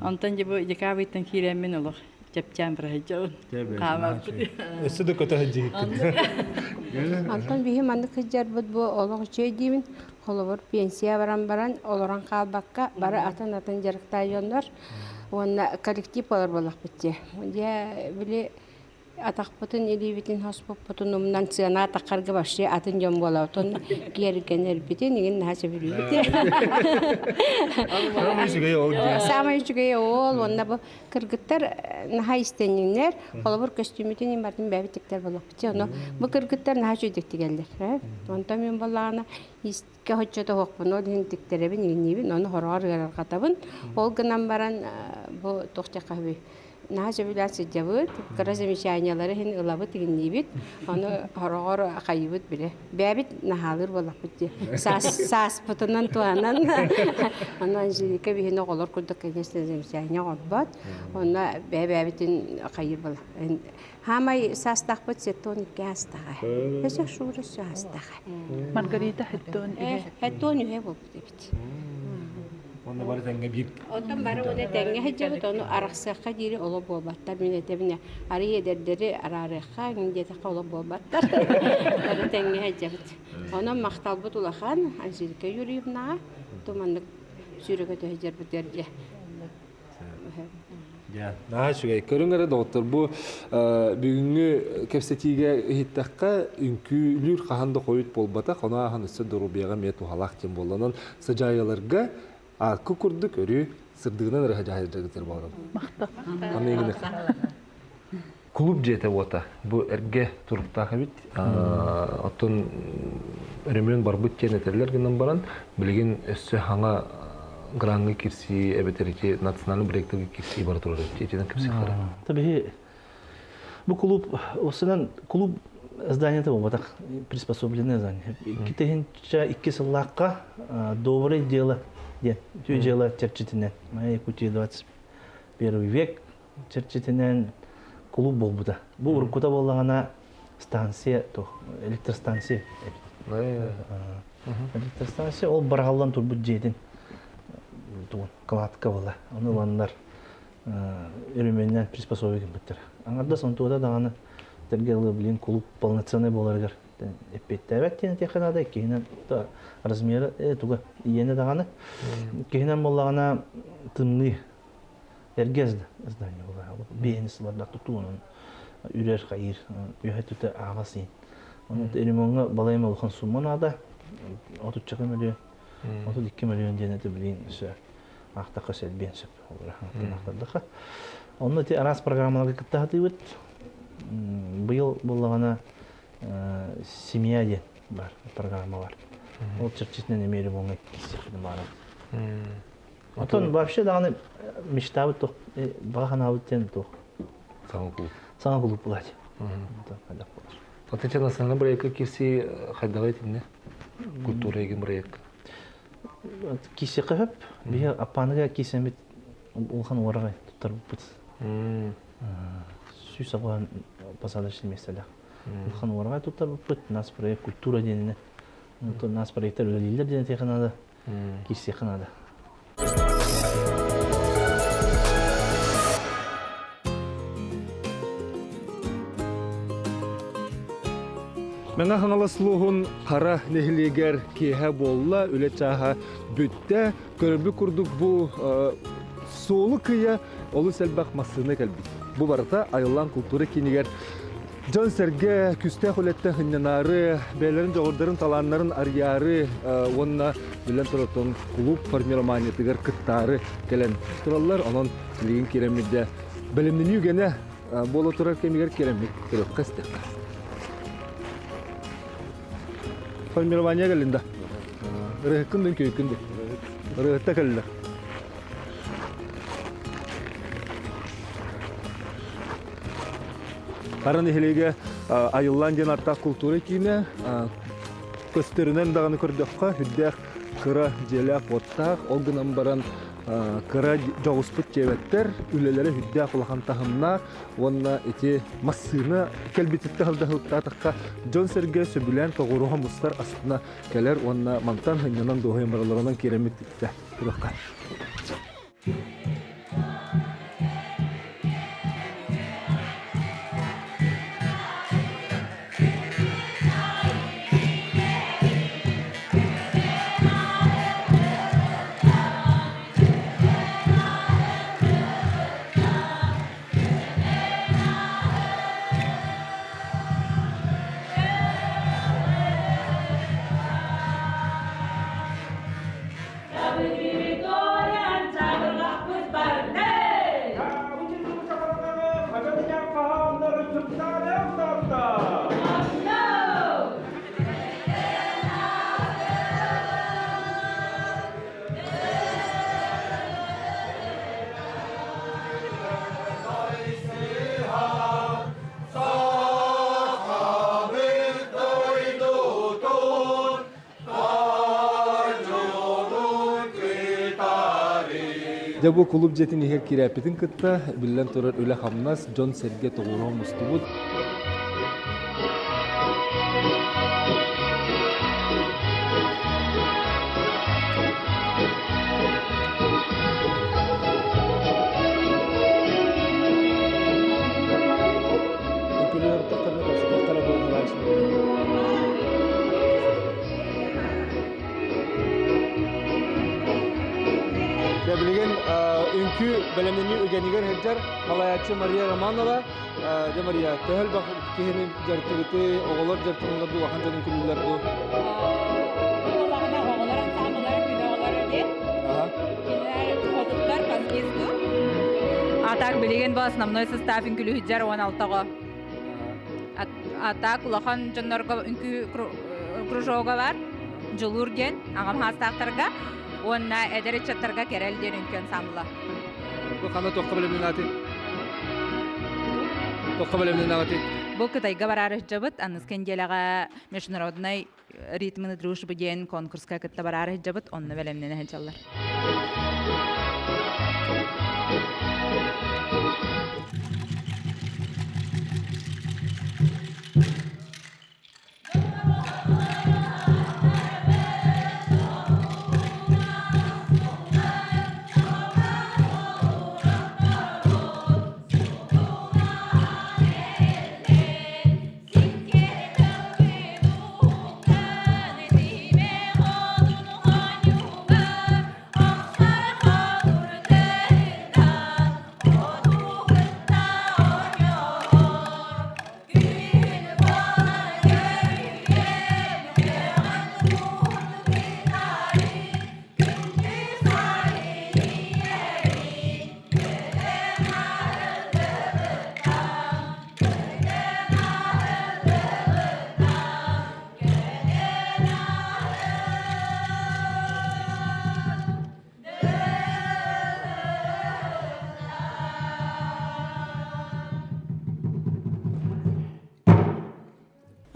Онтон дьэ бу декабрьтан киирэммин олох чэпчээн быраһыйдьабын. Хаамаппыт. Өссө да көтө сылдьыһыккын. Онтон биһи маннык сылдьарбыт бу олох үчүгэй диибин. Холобур, пенсия баран баран олорон хаалбакка бары атын-атын дьарыктаах дьоннор уонна коллектив буолар буоллахпыт дии. Дьэ, били Атахпытын, илиибитин хоспуппутун умнан сыана атаххарга вообще атын дьон буолабытын киэргэнэрбитин игин наһаа сөбүлүүбүт. Саамай үчүгэй ол диэн. Саамай үчүгэй ол уонна бу кыргыттар наһаа истэнньиҥнэр, холобур көстүүмүтүн имбатын бэйэбит тиктэр буолуохпут. Ону бу кыргыттар наһаа үчүгэйдик тигэллэр. Онтон мин буоллаҕына искэ хоччото оһохпун ол иһин тиктэрэбин, иҥниибин, ону хороҕор ыарырҕатабын. Ол гынан баран бу туох диэххэ сөбүй наһаа сөбүлээн сылдьабыт, кыра замечаниелары иһин ылабыт, иҥниибит, ону хороҕор хайыыбыт бile. Бэйэбит наһаалыыр буоллахпыт дии. Саас, сааспытынан туһанан, ону Анжелика биһини оҕолор курдук, конечно, замечание оҥорбот. Онно бэйэ-бэйэбитин хайыыр буола. Хаамай саастаахпыт 72 аастаҕа. Өсө шуура өссө аастаҕа. Маргарита хэттон үһэ. Хэттон үһэ буолбут эбит. Онно бары тэҥҥэ биир. Оттон бары уна тэҥҥэ сылдьабыт, ону арахсыахха диэри оло буолбаттар. Мин этэбинэ, арый эдэрдэри араарыахха, иҥин диэтэххэ оло буолбаттар. Бары тэҥҥэ сылдьабыт. Онон махталбыт улахан Анжелика Юрьевнаҕа, туманнык сүүрэ-көтө сылдьарбытыгар дьэ. Наһаа үчүгэй. Көрүҥ эрэ, доҕоттор, бу бүгүҥҥү кэпсэтиигэ иһиттэххэ, үҥкүүлүүр хаһан да хойут буолбатах, ону ааһан өссө доруобуйаҕа эмиэ туһалаах диэн буолла. Онон сыдьаайаларга ааккы курдук өрүү сырдыгынан эрэ сыдьаайдыргытыр буолан. Махтал. Клуб дьиэтэ уота бу эргэ туруктаах эбит. Оттон өрөмүөн барбыт диэн этэллэр гынан баран, билигин өссө хаҥа граҥҥа кирсии эбэтэр ити национальный проектарга кирсии бара турар эбит. Итинэн кэпсиэхтэрэ. Табиһи бу клуб осынан клуб зданиета буолбатах приспособленное здание. Икки икки сыллаахха доброе дело диэн үтүө дьыала чэрчитинэн моя Якутия 21 век чэрчитинэн кулууп буолбута. Бу уруккута буоллаҕына станция туох электростанция эбит. Электростанция ол бараҕаллан турбут дьиэтин тугун кладка буола. Ону ыланнар өрөмүөннээн приспособие гыммыттар. Аҥардас онтуота даҕаны тэргэ ылы билин кулууп полноценный буоларыгар эппиэттээбэт диэн этиэххэ наада. Иккиһинэн размера туга иэнэ даҕаны. Иккиһинэн буоллаҕына тымныы Эргэ здание буолар. Биэһин сыллардаах тутуу онон үрэр хайыыр үөһэ түтэ ааҕас иин. Онон ремоҥҥа балайым улахан сумма наада. Отуччака мөлүйүөн, 32 мөлүйүөн диэн это билин өссө аахтахха сэлбиэн сөп. Ахтардаха. Онно ити араас программаларга кытта сатыыбыт. Быйыл буоллаҕына семья диэн бар программа бар. Ол чэрчитинэн эмиэ ремоҥҥа киирсиэхпитин баҕарабыт. Оттон вообще даҕаны мечтабыт туох баҕа санаабыт диэн туох Саҥа клуб. Саҥа клуб булаачы. Отече национальный проекка кирси хайдаҕай итиннэ? Культура егин проекка. Киисиэххэ хөп. Биһи аппааныга киисэммит улахан уораҕай туттарбыппыт. Сүүс аҕыһан посадочный миэстэлээх. Улахан уораҕай туттарбыппыт. Нас проект культура диэнинэ. Нас проекттар үлэлииллэр диэн этиэххэ наада. Киирсиэххэ наада. Мэҥэ Хаҥалас улууһун Хара нэһилиэгэр киэһэ буолла, үлэ чааһа бүттэ. Көрөрбүт курдук бу суолу кыйа олус элбэх массыына кэлбит. Бу барыта Айыллаан култуура киинигэр Дьон-сэргэ күүстээх үлэттэн сынньанаары, бэйэлэрин дьоҕурдарын, талааннарын арыйаары уонна билэн турартан кулууп формированиетыгар кыттаары кэлэн тураллар. Онон билигин киирэммит дьэ бэлэмнэнии үгэнэ буола турар кэмигэр киирэммит көрүөххэ истиэххэ. Формирование кэллин да. Ырыһыккын да үҥкүйүккүн да. Ырыһытта кэллилэр. Хара нэһилиэгэ Айыллаан диэн ааттаах култуура киинэ көстөрүнэн даҕаны көрдөххө, үрдээх кыра дьиэлээх-уоттаах, ол гынан баран кыра дьоҕуспут дьиэбэттэр, үлэлэрэ үрдээх улахан таһымнаах уонна ити массыына кэлбититтэн сылдьаһылыктаатахха дьон-сэргэ сөбүлээн тоҕуоруһа мустар астына кэлэр уонна мантан сынньанан дуоһуйан баралларынан киирэммит иттэ туруохха. Дьэ бу кулууп дьиэтин иһигэр киирээппитин кытта, биллэн турар үлэ-хамнас, дьон-сэргэ тоҕуоруһа мустубут. Билигин үҥкүү бэлэмнэнии үгэнигэр сылдьар салайааччы Мария Романова. Дьэ Мария, төһө элбэх киһини дьарыктыгыты, оҕолор дьарыктаналлар дуу, улахан дьон үҥкүүлүүллэр дуу? Улаҕына оҕолор ансаамбыллара күн оҕолоро диэн. Кинилэр хотуттар по списку. А так билигин бу основной состав үҥкүлүһүдьэр 16 оҕо. А так улахан дьоннорго үҥкүү кружога бар. Дьулуур диэн аҕам хаастаахтарга уонна эдэр ыччаттарга Кэрэл диэн үҥкүү ансамбла. Бу ханна туохха бэлэмнэнээтий? Туохха бэлэмнэнэҕитий? Бу Кытайга бараары сылдьабыт. Аныгы нэдиэлэҕэ международный ритмы дружбы диэн конкурска кытта бараары сылдьабыт. Онно бэлэмнэнэ сылдьаллар.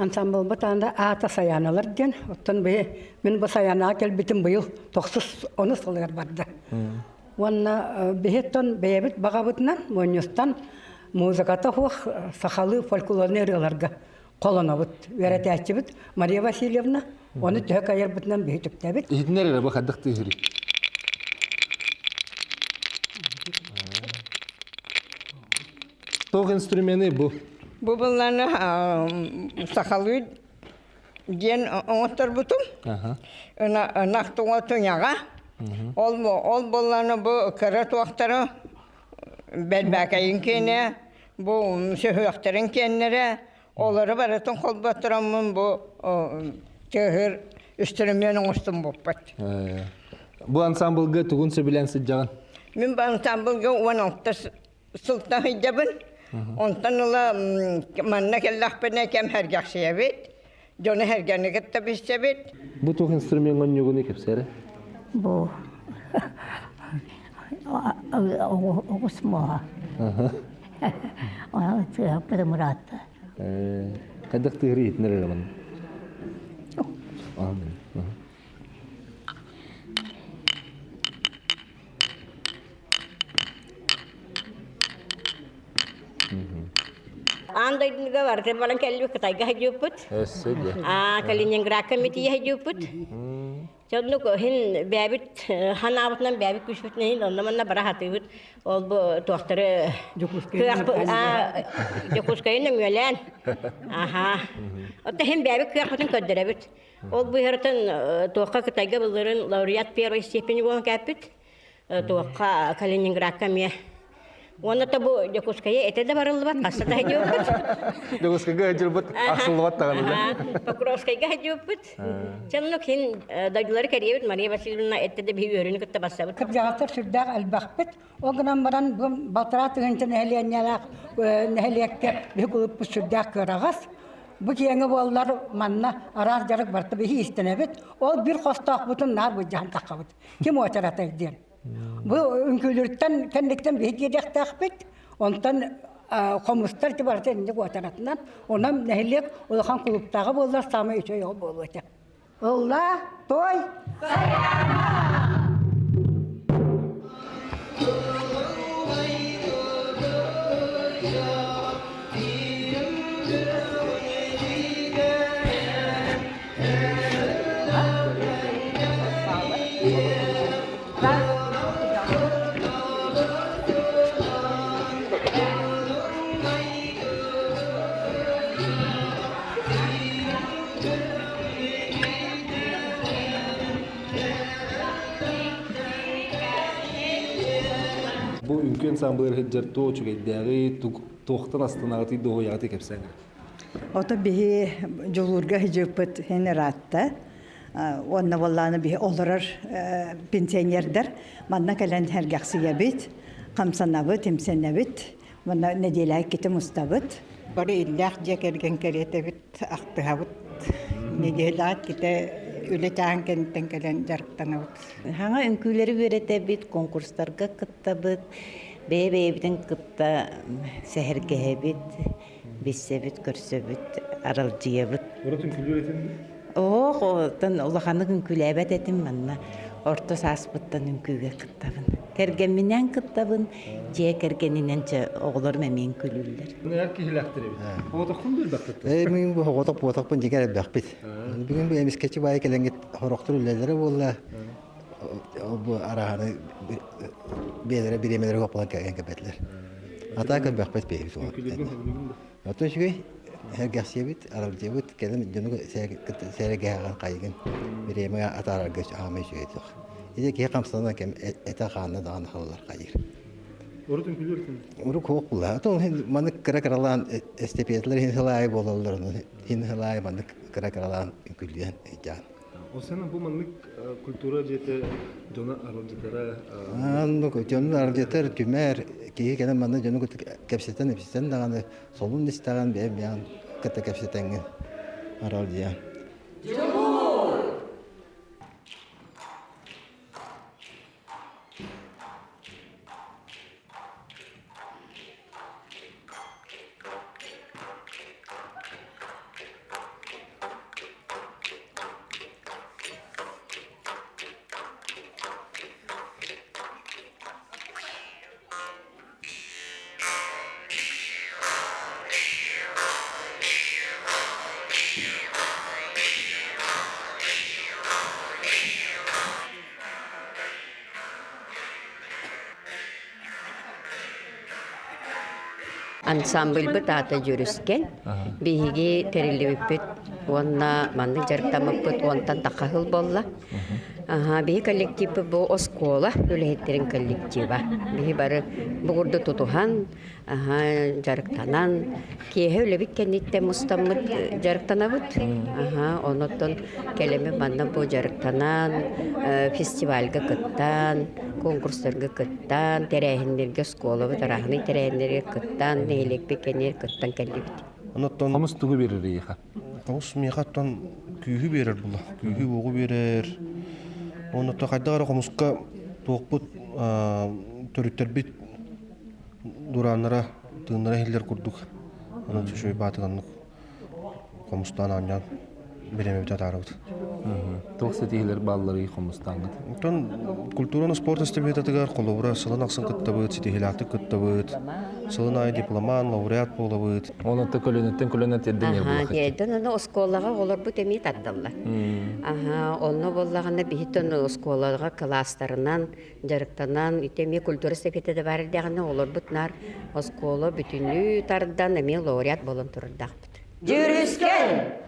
Ансамблбыт анда аата Саяналар диэн. Оттон быйыл мин бу Саянаҕа кэлбитим быйыл тохсус онус сылыгар барда. Уонна биһиттэн бэйэбит баҕабытынан мунньустан музыката суох сахалыы фольклорнай ырыаларга холонобут. Үөрэтээччибит Мария Васильевна ону төһө кайарбытынан биһи түктэбит. Иһитинэр эрэ бу хайдах тыыһырый? Туох инструмены бу? Бу былланы сахалыы диэн оҥотторбутум. Ынах туҥа туйаҕа. Ол ол булланы бу кыра туохтары бэрбээкэйин киэнэ, бу сүһүөхтэрин киэннэрэ Олору барытын холботтороммун бу тыаһыыр үстүрүмүөн оҥостум буоппат. Бу ансамблга тугун сөбүлээн сылдьаҕын? Мин бу ансамблга 16 сылтан сылдьабын. Онтон ыла манна кэллэхпинэ кэм сэргэхсийэбит, дьону сэргэни кытта билсэбит. Бу туох инструмент оонньуугуну кэпсээрэ? Бу оҕус муоһа. Тыаһаппыта мыраатта. Хайдах тыаһыр иһитинэр эрэ манна? Аан дойдуга барыта баран кэллибит Кытайга сылдьыбыппыт. Аа Калининградка митийэ сылдьыбыппыт. Соннук иһин бэйэбит ханаабытынан бэйэбит күүспүтүнэн иһин онно-манна бара сатыыбыт. Ол бу туохтары Дьокуускайы нөҥүөлээн. Аха. Оттон иһин бэйэбит кыахпытын көрдөрөбүт. Ол быыһарытын туохха Кытайга былырын лауреат первой степени буолан кээппит. Туохха Калининградка эмиэ Уонна то бу Дьокуускайы этэ да барыллыбат, хаста да сылдьыбыппыт. Дьокуускайга сылдьыбыт, ахсыллыбат даҕаны. Покровскайга сылдьыбыппыт. Чэ, хин дойдулары кэрийэбит Мария Васильевна эттэ да биһи үөрүүнү кытта бассабыт. Кырдьаҕастар сүрдээх элбэхпит. Ол гынан баран бу балтараа тыһыынча нэһилиэнньэлээх нэһилиэккэ биһи кулуппут сүрдээх кыараҕас. Бу киэҥи буоллар манна араас дьарык барыта биһи иистэнэбит. Ол биир хостоохпутун наар былдьаһан таххабыт. Ким уочаратай диэн. Бу үҥкүүлүртэн кэнниттэн биһи диэдэхтээхпит. Онтон хомустар ти барыта инник уотаратынан. Онон нэһилиэк улахан кулуптааҕа буоллар саамай үчүгэй ол буолуо этэ. Ылла, той! Бу үҥкүү ансамблыгар сылдьар туох үчүгэйдээҕий, туохтан астынаҕытый, дуоһуйаҕытый кэпсээҥ эрэ. Ото биһи дьулуурга сыдьыыппыт һин ыраатта. Уонна буоллааны биһи олорор пенсионердар манна кэлэн сэргэхсийэбит, хамсанабыт, имсэнэбит. Манна нэдиэлэ иккитэ мустабыт. Бары иллээх дьиэ кэргэн кэриэтэбит, ахтыһабыт. Нэдиэлэҕэ иккитэ үлэ чааһын кэнниттэн кэлэн дьарыктанабыт. Хаҥа үҥкүүлэри үөрэтэбит, конкурстарга кыттабыт, бэйэ-бэйэбитин кытта сэһэргэһэбит, билсэбит, көрсөбүт, аралдьыйабыт. Урут үҥкүүлүүр этин? Оох, оттон улаханнык үҥкүүлээбэт этим манна. Орто сааспыттан үҥкүүгэ кыттабын. Кэргэмминээн кыттабын, дьиэ кэргэнинэн чэ оҕолорум эмиэ үҥкүүлүүллэр. Эр киһилээхтэр эбит. Оҕотоххун да элбэххит? Ээ, мин бу оҕотох буотахпын дьиҥэр элбэхпит. Бүгүн бу эмискэччи баайы кэлэҥҥит хорохтор үлэлэрэ буолла. Бу араһаны биэлэрэ бириэмэлэрэ коппалан кэлэн кэлбэтилэр. Атаа кэлбэхпит бэйэбит уол. Отон үчүгэй сэргэхсийэбит, аралдьыйабыт, кэлэн дьону сэргэһэҕин хайыгын бириэмэ атаарарга аамай үчүгэй суох. Ити киһи хамсанан кэм этэ хаанна даҕаны халлар хайыр. Урут үҥкүүлүүр этин? Урут суох була. Отон маннык кыра-кыралаан эстепиэтилэр хин сылаайы буолаллар, хин сылаайы маннык кыра-кыралаан үҥкүүлүөн ыйдьаан. Ол сана бу маннык культура дьиэтэ дьону аралдьытара Оннук дьону аралдьытар, түмэр, киһи кэлэн манна дьону кытта кэпсэтэн ипситэн даҕаны солун истэҕин бэйэм бэйэҕин кытта кэпсэтэҥҥин аралдьыйан. Дьулуур! Ансамбльбыт аата Дьүрүскэн. Биһиги тэриллибиппит уонна маннык дьарыктаммыппыт уонтан тахха сыл буолла. Биһи коллективпыт бу оскуола үлэһиттэрин коллектива. Биһи бары бу курдук тутуһан, дьарыктанан, киэһэ үлэбит кэнниттэн мустаммыт дьарыктанабыт. Онуттан кэлэммит манна бу дьарыктанан, фестивальга кыттан, конкурстарга кыттан, тэрээһиннэргэ оскуолабыт арааһынай тэрээһиннэргэ кыттан, нэһилиэкпит кэннигэр кыттан кэллибит. Онуттан Хомус тугу биэрэр эйиэхэ? Хомус миэхэ оттон күүһү биэрэр була. Күүһү уоҕу биэрэр. Онуттан хайдах эрэ хомуска туохпут төрүттэрбит дурааннара тыыннара иһиллэр курдук. Онон үчүгэй баатыганнык хомустаан оонньоон бириэмэбит атаарабыт. Туох ситиһиилэр баалларый хомустааҥҥыт? Оттон культураны спорт эстафетатыгар холобура сылын ахсын кыттабыт, ситиһиилээхтик кыттабыт. Сылын аайы дипломан, лауреат буолабыт. Онон көлөнөттөн көлөнө тиэрдэн иһэр Аһаа, тиэрдэн аны оскуолаҕа оҕолорбут эмиэ тардаллар. Аһаа, онно буоллаҕына биһиттэн оскуолаҕа кылаастарынан дьарыктанан, ити эмиэ культура эстафета да баар эрдэҕинэ оҕолорбут наар оскуола бүтүннүү тардан эмиэ лауреат буолан турардаахпыт. Дьүрүскэн!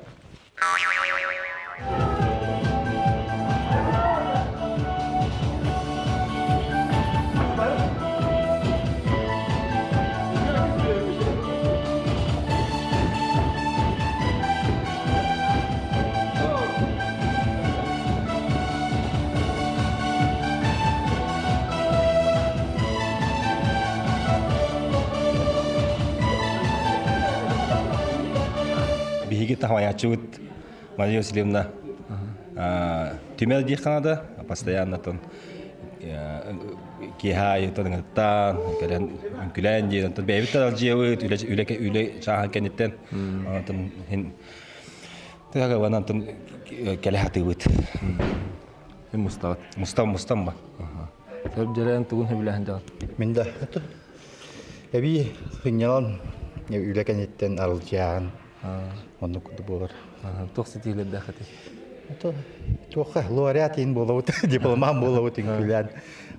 Биһиги таһаайааччыбыт Мария Васильевна түмэл диэх Канада постоянно тон киэһэ аайы тыныҥыттаан кэлэн үҥкүлээн диэн онтон бэйэбит аралдьыйабыт үлэ үлэ үлэ чааһын кэнниттэн онтон иһин Тыаҕа антон кэлэ хатыыбыт. Мустабыт. Мустам, мустам ба. Сөп дьэрээн тугун сөбүлэһэн дьаҕар? Мин да эбии сынньалан үлэ кэнниттэн арылдьыаҕын оннук курдук буолар. Туох ситиилэрдээх этэй? Туохха лауреат иин буолабыт, дипломан буолабыт үҥкүүлээн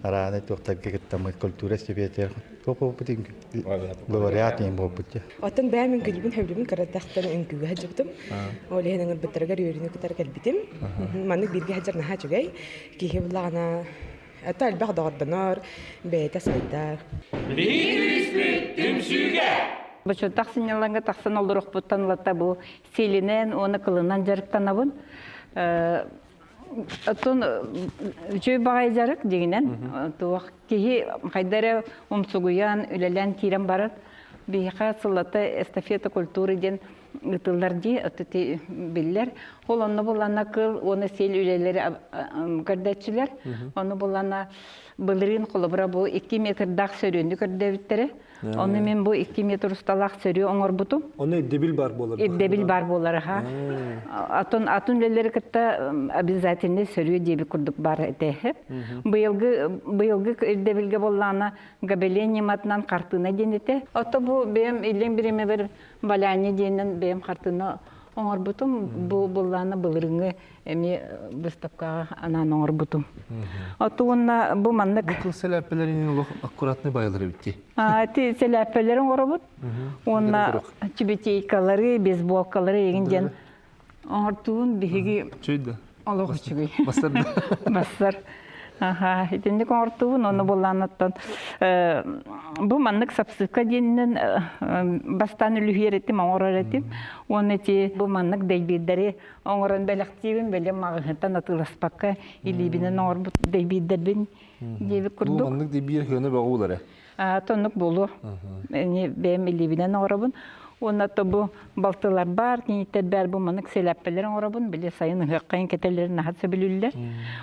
арааны туохтарга кыттаммыт культура сэбиэтигэр туох буолбут лауреат иин буолбут дьэ. Оттон бэйэм үҥкүүлүүбүн сөбүлүүбүн кыратахтан үҥкүүгэ сылдьыбытым. Ол иһин ыҥырбыттарыгар үөрүүнү кытары кэлбитим. Маннык бииргэ сылдьар наһаа үчүгэй. Киһи буллаҕына Это элбэх доҕордонор, бэйэтэ сайдар. Биһиги түмсүүгэ! Бочуоттаах сынньалаҥҥа тахсан олоруохпуттан ылата бу сиэлинэн уонна кылынан дьарыктанабын. Оттон үчүгэй баҕайы дьарык дьиҥинэн туох киһи хайда эрэ умсугуйан үлэлээн киирэн барар. Биһиэхэ сыллата эстафета культуры диэн ыытыллар дии, ити биллэр. Ол онно булана кыл уонна сиэл үлэлэри көрдөччүлэр. Ону булана былырыын холобура бу 2 метрдаах сөрүөнү көрдөбүттэрэ. Ону мен бу 2 метр усталаах сөрүө оҥорбутум. Ону ирдэбил бар буолар. Ирдэбил бар буолар аха. Атын атын үлэлэри кытта обязательно сөрүө диэби курдук бар этэ. Быйылгы быйылгы ирдэбилге боллаана гобелен ньыматынан хартыына диэн этэ. Ото бу бэйэм иллэҥ бириэмэбэр валяние диэнинэн бэйэм хартыына оҥорбутум. Бу буллаана былырыҥҥы эмиэ выставкаҕа анаан оҥорбутум. Оту уонна бу маннык... Бу кыл сэлээппэлэрин олох аккуратный байлар эбитти. Ти сэлээппэлэрин оҥоробут. Уонна тюбетейкалары, бейсболкалары егин диэн оҥортуун биһиги Чөйдө. Олох үчүгэй. Бассар. Бассар. Аха, итинник оҥортуубун, ону буллаанаттан бу маннык сапсыка диэнинэн бастаан үлүһүйэр этим, оҥорор этим. Уонна ити бу маннык дэйбиирдэри оҥорон бэлэхтиибин, бэлэм маҕаһыынтан атыыласпакка илиибинэн оҥорбут дэйбиирдэрбин диэбит курдук. Бу маннык дэйбиир хыана бөҕө буолар ээ. Тоннук буолуо. Бэйэм илиибинэн оҥоробун. Уонна то бу балтылар бар, киниттэр баар бу маннык сэлээппэлэр оҥоробун. Били сайын ыһыаххайын кэтэллэрин наһаа сөбүлүүллэр.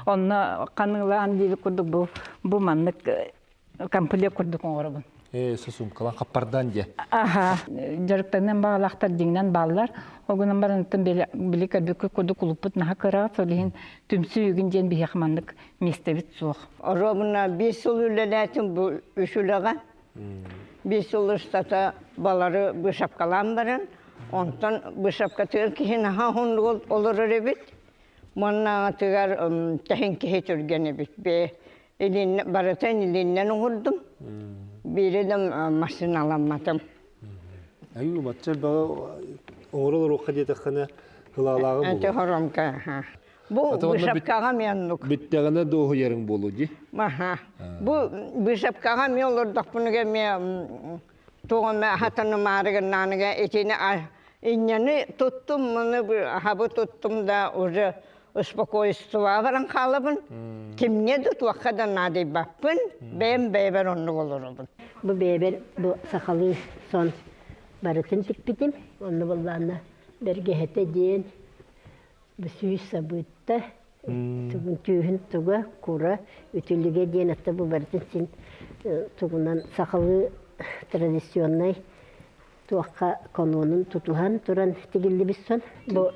Онно ханыылаан диэбит курдук бу бу маннык комплект курдук оҥоробун. Ээ, сосумкалан хаппардаан диэ. Аха, дьарыктаныан баҕалаахтар дьиҥинэн бааллар. Ол гынан баран били көрбүккэ курдук кулуппут наһаа кыраҕа, сол иһин түмсүү үгүн диэн биһиэхэ маннык миэстэбит суох. Оруобуна биир сыл үлэлээтим бу үс үлэҕэ. Биир сыл устата балары быысапкалаан баран, онтон быысапкатыгар киһи наһаа уһуннук олорор эбит. Маннааҕытыгар тэһин киһи түргэн эбит. Бээ илиннэ барытын илиннэн уһурдум. Биири да массыыналамматым. Аю бачча элбэҕи оҥоро олоруохха диэтэххинэ ылаалааҕы буолуо. Ити хоромка. Бу быысапкаҕа эмиэ оннук. Бүттэҕинэ дуоһуйарыҥ буолуо дии. Аха. Бу быысапкаҕа эмиэ олордохпуна эмиэ туох эмэ хатанымаары гыннааныга итини инньэни туттум, муну хабы туттум да уже успокойствоҕа баран хаалабын. Кимҥэ да туохха да наадыйбаппын, бэйэм бэйэбэр оннук олоробун. Бу бэйэбэр бу сахалыы сон барытын тикпитим. Онно буоллаана бэргэһэтэ диэн сүүс сабыытта тугун түүһүн туга кура үтүлүгэ диэн атта бу барытын син тугунан сахалыы традиционнай туохха канонун тутуһан туран тигиллибит сон бу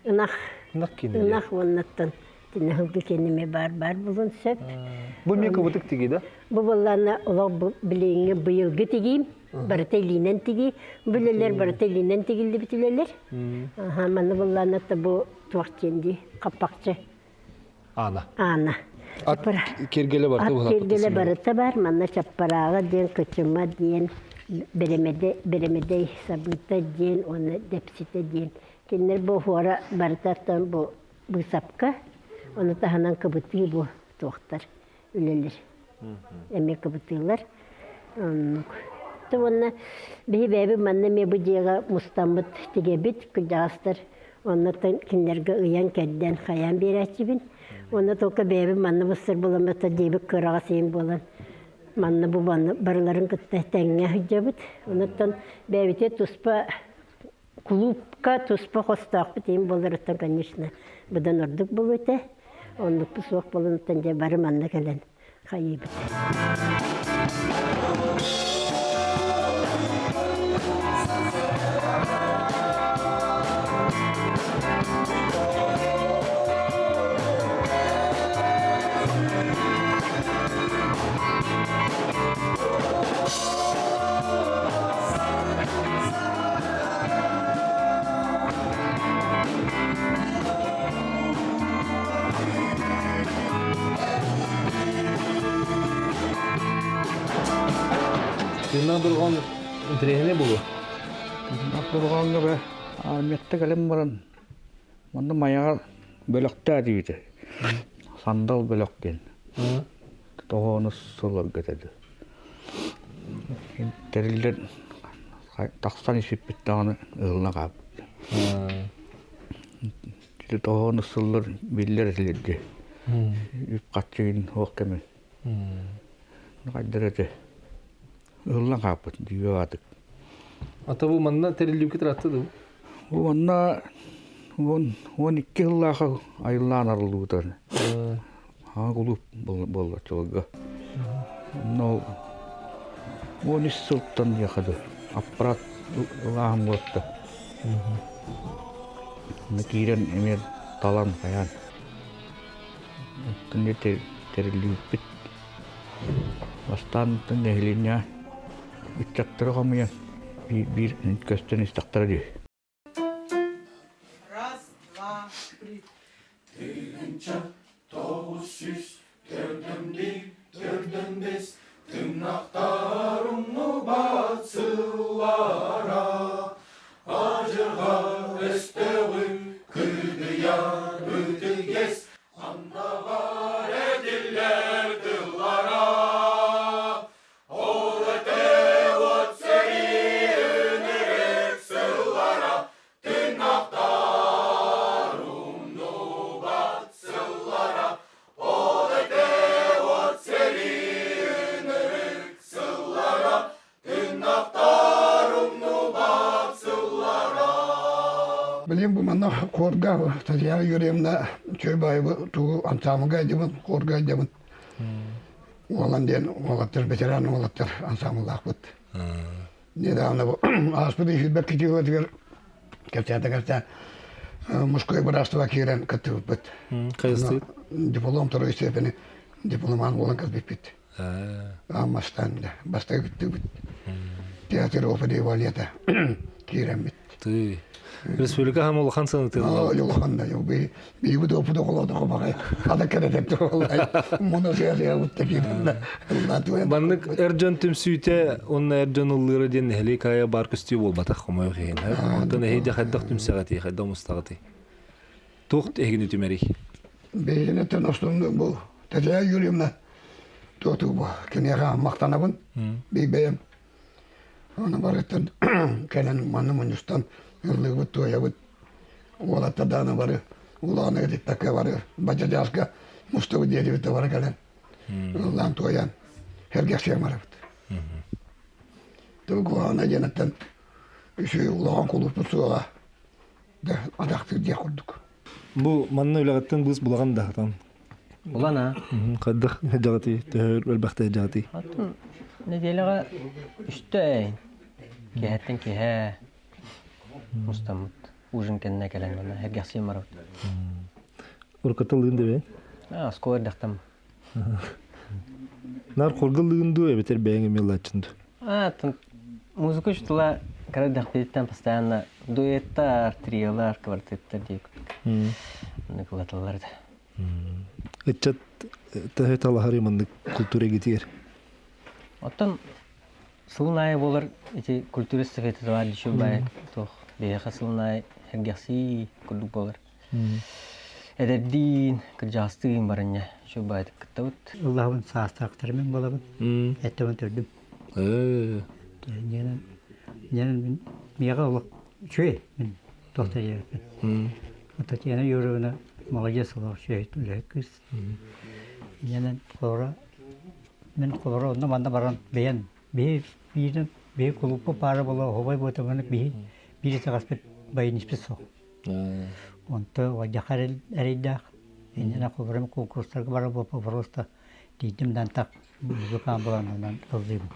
ынах ынах уоннаттан тинэһылгы кэнниме баар баар булун сөп бу эмиэ кыбытык тигии да бу буоллаана олох билиҥҥи быйылгы тигиим барыта илиинэн тигии. Бу үлэлэр барыта илиинэн тигиллибит үлэлэр. Аха, манна буллаана бу туох диэн дии, хаппахчы. Аана. Аана. Ат киргеле барыта Ат киргеле барыта бар. Манна чаппарааҕа диэн, кычыма диэн, бэрэмэдэй, бэрэмэдэй сабыыта диэн уонна дэпситэ диэн. Кинилэр бу хуора барытаттан бу быысапка, ону таһынан кыбытыы бу туохтар үлэлэр эмиэ кыбытыылар оннук уонна биһи бэйэбит манна эмиэ бу дьиэҕэ мустаммыт тигэбит кырдьаҕастар оннуттан кинилэргэ ыйан кэрдэн хайаан биэрээччибин уонна только бэйэбит манна мустар буоламмыт дьиэбит кыараҕас иһин буолан манна бу барыларын кытта тэҥҥэ сылдьабыт онуттан бэйэбитигэр туспа Клубка туспа хостоохпут иһин буоларыттан, конечно, быдан ордук буолуо этэ. Оннукпут суох буолуттан дьэ бары манна кэлэн хайыыбыт. Тыыннаах дорҕоон интэриэһинэй буолуо. Тыыннаах дорҕооҥҥо бэ армиятта кэлэн баран манна Майаҕа бөлөхтөө диэбитэ. Сандал бөлөх диэн. Тоҕоону сылларга этэ. Тэриллэн тахсан испиппит даҕаны ыһыллан хаалбыт. Ити тоҕоону сыллар биллэр этилэр дии. Үп-харчы суох кэмэ. Хайдар этэ. Ыһыллан хаалбыт дьиэ аатык. Ата бу манна тэриллибиккит ыраатта дуу? Бу манна 12 сыллаах айыллаан арыллыбыта. Хаҥа кулууп буолла чолга. Но 13 сылтан диэхэ аппарат ылааһын буолта. Киирэн эмиэ талан хайаан. Оттон тэриллибиппит. Бастаан нэһилиэнньэ ыччаттары хомуйан биир көстөн истэхтэрэ дии. Раз, два, три. Тыһыынча 941, 45 тымнахтар умнубат сыллара Ажырға өстөҕү кыдыйар ытыгес Андаҕар этиллэр тыллара Ол этэ от сэрии ынырык сыллара Тыҥахтар умнубат сыллара Ол этэ от сэрии ынырык сыллара Тыҥахтар умнубат сыллара Билим бу манна хорга Татьяна Юрьевна Чөй тугу ансамблга айдыбын, хорга айдыбын. Уолан диэн уолаттар, ветеран уолаттар ансамбллаахпыт. Недавно бу ааспыт сүүрбэкки дьылатыгар кэпсээтэ-кэпсээн мужской братство киирэн кыттыбыппыт. Хайыстыыт? Диплом второй степени дипломан буолан кэлбиппит. Ааммастан бастакы кыттыбыт. Театр оперы балета киирэммит. Ты. Республика хам улахан сыанытын. Улахан да биибит опыт оҕолоодохо баҕай ада кэрэтеп тураллай муну сыа утта киирэн Маннык эр дьон түмсүүтэ уонна эр дьон ыллыыра диэн нэһилиэк аайы баар көстүү буолбатах хомойуох иһин. Онтон эһиги хайдах түмсэҕитий, хайдах мустаҕытый? Туох эһигини түмэрий? Бэйэни основной бу Татьяна Юрьевна туоту бу киниэхэ махтанабын бэйэм Аны барыттан кэлэн манна мунньустан ыллыыбыт, туойабыт. Уолаттар даҕаны бары улаана кэтиппэккэ бары бадьадьааска мустубут диэтибит да бары кэлэн ыллаан туойан сэргэхсийэн барабыт. Тыл куһаҕана диэниттэн үчүгэй улахан кулууппут суоҕа да атахтыыр диэх курдук. Бу манна үлэҕиттэн быыс булаҕын да хатан? Булан а. Хайдах дьаҕатый, төһө элбэхтэ дьаҕатый? Атын неделяҕа үстэ эйин. Киэһэттэн киэһэ мустаммыт. Ужин кэннэ кэлэн манна сэргэхсийэн барабыт. Уруккатылыын да бэйэн? Аа, оскуола эрдэхтэн. Нар хоргылыын дуу эбэтэр бэйэҥ эмиэ ылааччын дуу? Аа, музыка учутала кыра эрдэхпититтэн постоянно дуэттар, триолар, квартеттар диye курдук. Оннук ылаталлар этэ. Ыччат төһө талаһарый маннык культура эйгэтигэр? Оттон сылын аайы буолар ити культура эстафета баар дичу баай туох биһиэхэ сылын аайы сэргэхсии курдук буолар. Эдэрдиин, кырдьаҕастыын барынньа үчүгэй баайдык кыттабыт. Ыллаһабын саастаахтарым буолабын. Эттэмэн төрдүм. Ньэнэн ньэнэн миэхэ олох үчүгэй мин туох да диэбиппин. Татьяна Юрьевна молодец олох үчүгэй үлэһит кыыс. Ньэнэн холоро мин холоро онно манна баран бэйэн биһи биирин биһи кулууппут баара буола оһобой буотабыны биһи биир итэҕэспит баяниспит суох. Онто дьахар эрэйдээх иннинэ холобурум конкурстарга барар буолпа просто тиийдим да антах музыкант буолан ыллыыбын.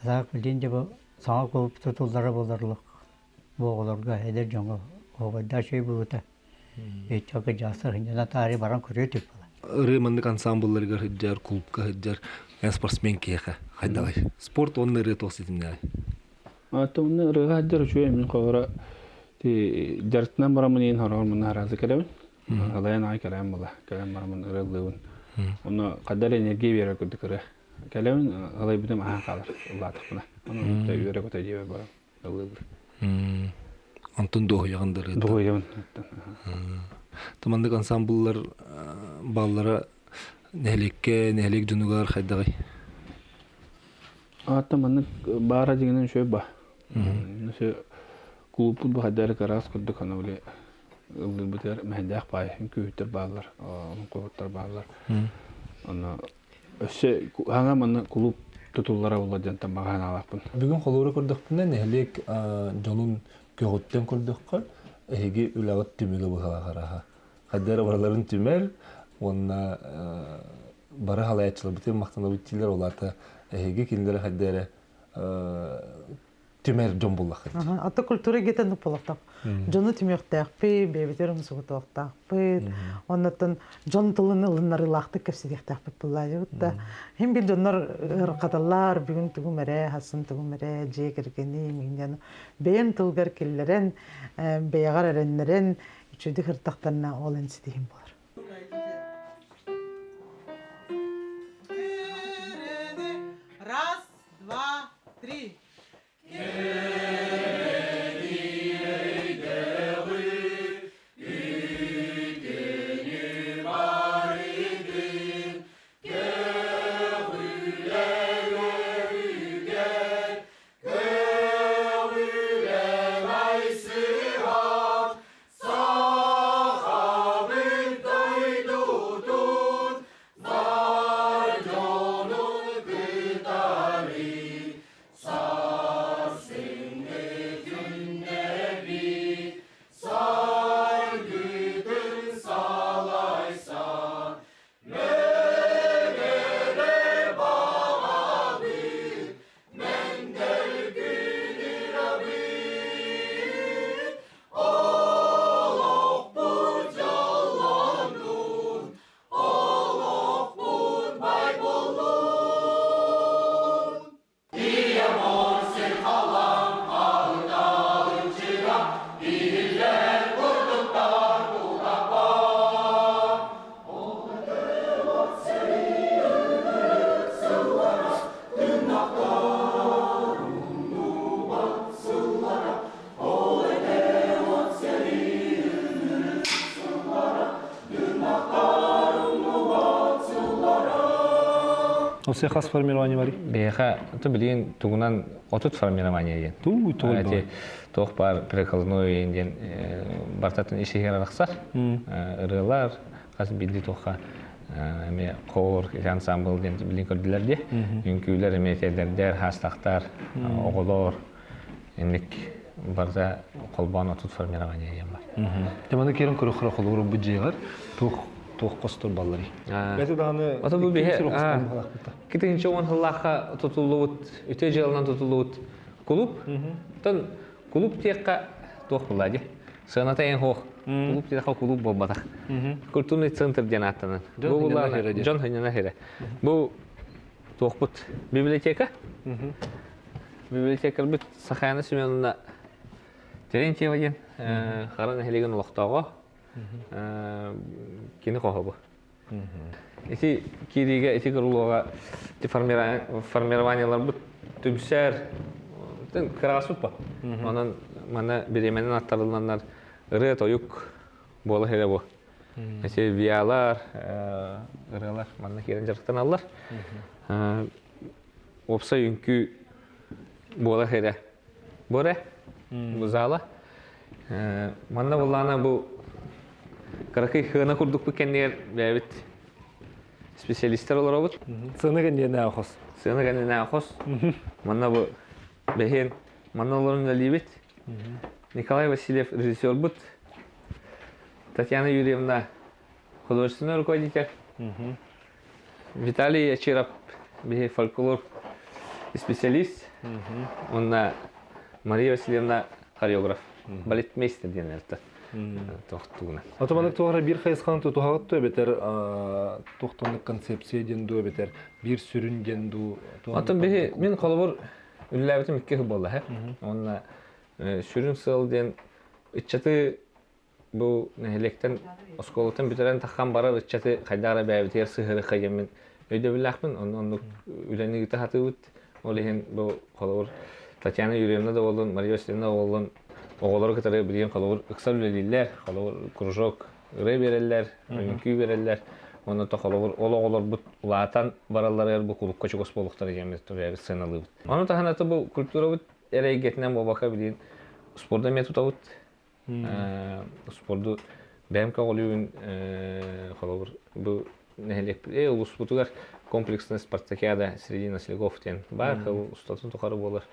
Азаак билигин дьэ бу саҥа клуб тутуллара буолар бу оҕолорго эдэр дьоҥҥо оһуобайдаах үчүгэй буолута. Өйдөөхө дьаастар сынньана таарыйа баран көрүө түп була. Ырыа маннык ансамблларыгар сылдьар, клубка сылдьар эн спортсмен киһиэхэ хайдаҕый? Спорт уонна ырыа туох ситимнээҕий? Аттыбына ырыаҕа сылдьар үчүгэй мин холобура ти дьарыктанан бараммын иин хороҕор мунна араазы кэлэбин. Алайан аҕай кэлээн була. Кэлэн бараммын ырыа ыллыыбын. Онно хадда эрэ энергия биэрэр курдук ырыа. Кэлэбин ылайбытым аһаан хаалар ыллаатахпына. Ону үөрэ-көтө дьиэбэр баран ыллыыбын. Онтон дуоһуйаҕын да ырыаттан? Дуоһуйабын. Туманнык ансамбллар бааллара нэһилиэккэ, нэһилиэк дьонугар хайдаҕый? Аатта маннык баара дьиҥинэн үчүгэй ба. Өссө кулууппут бу хайдары кыраас курдук аны били ыллыырбытыгар мэһэйдээх баай үҥкүүһүттэр бааллар, олоҥхоһуттар бааллар. Онно өссө хаҥа манна кулууп тутуллара буолла диэнтэн баҕа санаалаахпын. Бүгүн холууру көрдөхпүнэ нэһилиэк дьонун көҕүттэн көрдөххө, эһиги үлэҕит түмүгэ быһалаах араһа. Хайдары барыларын түмэр уонна бары халайааччыларбытын махтанабыт дииллэр, ол аата эһиги кинилэри хайда эрэ түмэр дьон буллаххыт. Ата культура гетен нуппалахтах. Дьону түмүөхтээхпит, бэйэбитигэр умсугутуохтаахпыт. Оннуттан дьон тылын ылыннарыылаахтык кэпсэтиэхтээхпит буллаайыбыт да. Хим бил дьоннор ыркаталлар, бүгүн тугум эрэ, хасын тугум эрэ, дьиэ кэргэним, иҥнэн бэйэн тылгар киллэрэн, бэйэҕэр эрэннэрэн, үчүгдүк ыртахтарына ол эн ситиһин болар. Раз, два, три. Ол хас формирование барый? Биһиэхэ то билигин тугунан 30 формирование диэн. Туу тугул Эти туох баар прикладной диэн бартатын исиһигэр арахсар. Ырыалар хас биирдии туохха эмиэ хор ансамбл диэн билин көрдүлэр дии. Үҥкүүлэр эмиэ этэрдэр, хаастахтар, оҕолор инник барда холбоон 30 формирование диэн бар. Теманы керин көрөхөрө холугур бу дьиэҕэр туох туох костор балларый? Бэти даҕаны Ото бу биһи китинчи он сыллаахха тутуллубут, үтүө дьыаланан тутуллубут кулууп. Тон кулууп диэххэ туох буолла дии? Сыаната эн хоох. Кулууп диэххэ кулууп буолбатах. Культурный центр диэн ааттанан. Бу буллаана дьон хынньана хирэ. Бу туохпут библиотека. Библиотекарбыт Сахаяна Семеновна Терентьева диэн Хара нэһилиэгин олохтооҕо. Кини хоһобу. Ити киириигэ, ити крылоҕа формированиеларбыт түмсэр кыраҕас ба. Онон манна бириэмэнэн аттарылланнар ырыа-тойук буола иһэрэ бу. Ити виалар, ырыалар манна киирэн дьарыктаналлар. Уопсай үҥкүү буола иһэрэ. Бура, бу зала. Манна буллаана бу кыракый хыана курдукпут кэннигэр бэйэбит специалистар олоробут. Сыана кэннинээҕи хос. Сыана кэннинээҕи хос. Манна бу бэһиэн манна олорон үлэлиибит. Николай Васильев режиссербут. Татьяна Юрьевна художественный руководитель. Виталий Ячиров биһи фольклор специалист. Уонна Мария Васильевна хореограф. Балетмейстер диэн это тохтууна. Ото маннык туох эрэ биир хайысханы тутуһаҕыт дуо эбэтэр туохтаннык концепция диэн дуо эбэтэр биир сүрүн диэн дуу Оттон биһи мин холобур үлэлээбитим икки сыл буолла һэ. Уонна сүрүн сыал диэн ыччаты бу нэһилиэктэн оскуолаттан бүтэрэн таххан барар ыччаты хайдах эрэ бэйэбитигэр сыһыарыахха диэммин өйдөбүллээхпин. Онно оннук үлэни ыыта сатыыбыт. Ол иһин бу холобур Татьяна Юрьевна да буоллун, Мария Васильевна да буоллун оҕолору кытары билигин холобур ыксал үлэлииллэр. Холобур кружок ырыа биэрэллэр, үҥкүү биэрэллэр. Уонна то холобур ол оҕолорбут улаатан баралларыгар бу кулукка чугас буолуохтара диэн бэйэбит сыаналыыбыт. Ону таһынан бу культурабыт эрэ эйгэтинэн буолбакка билигин спорду эмиэ тутабыт. Спорду бэйэм көҕүлүүбүн холобур бу нэһилиэкпит улууспутугар комплексная спартакиада среди наслегов диэн баар устатын тухары буолар.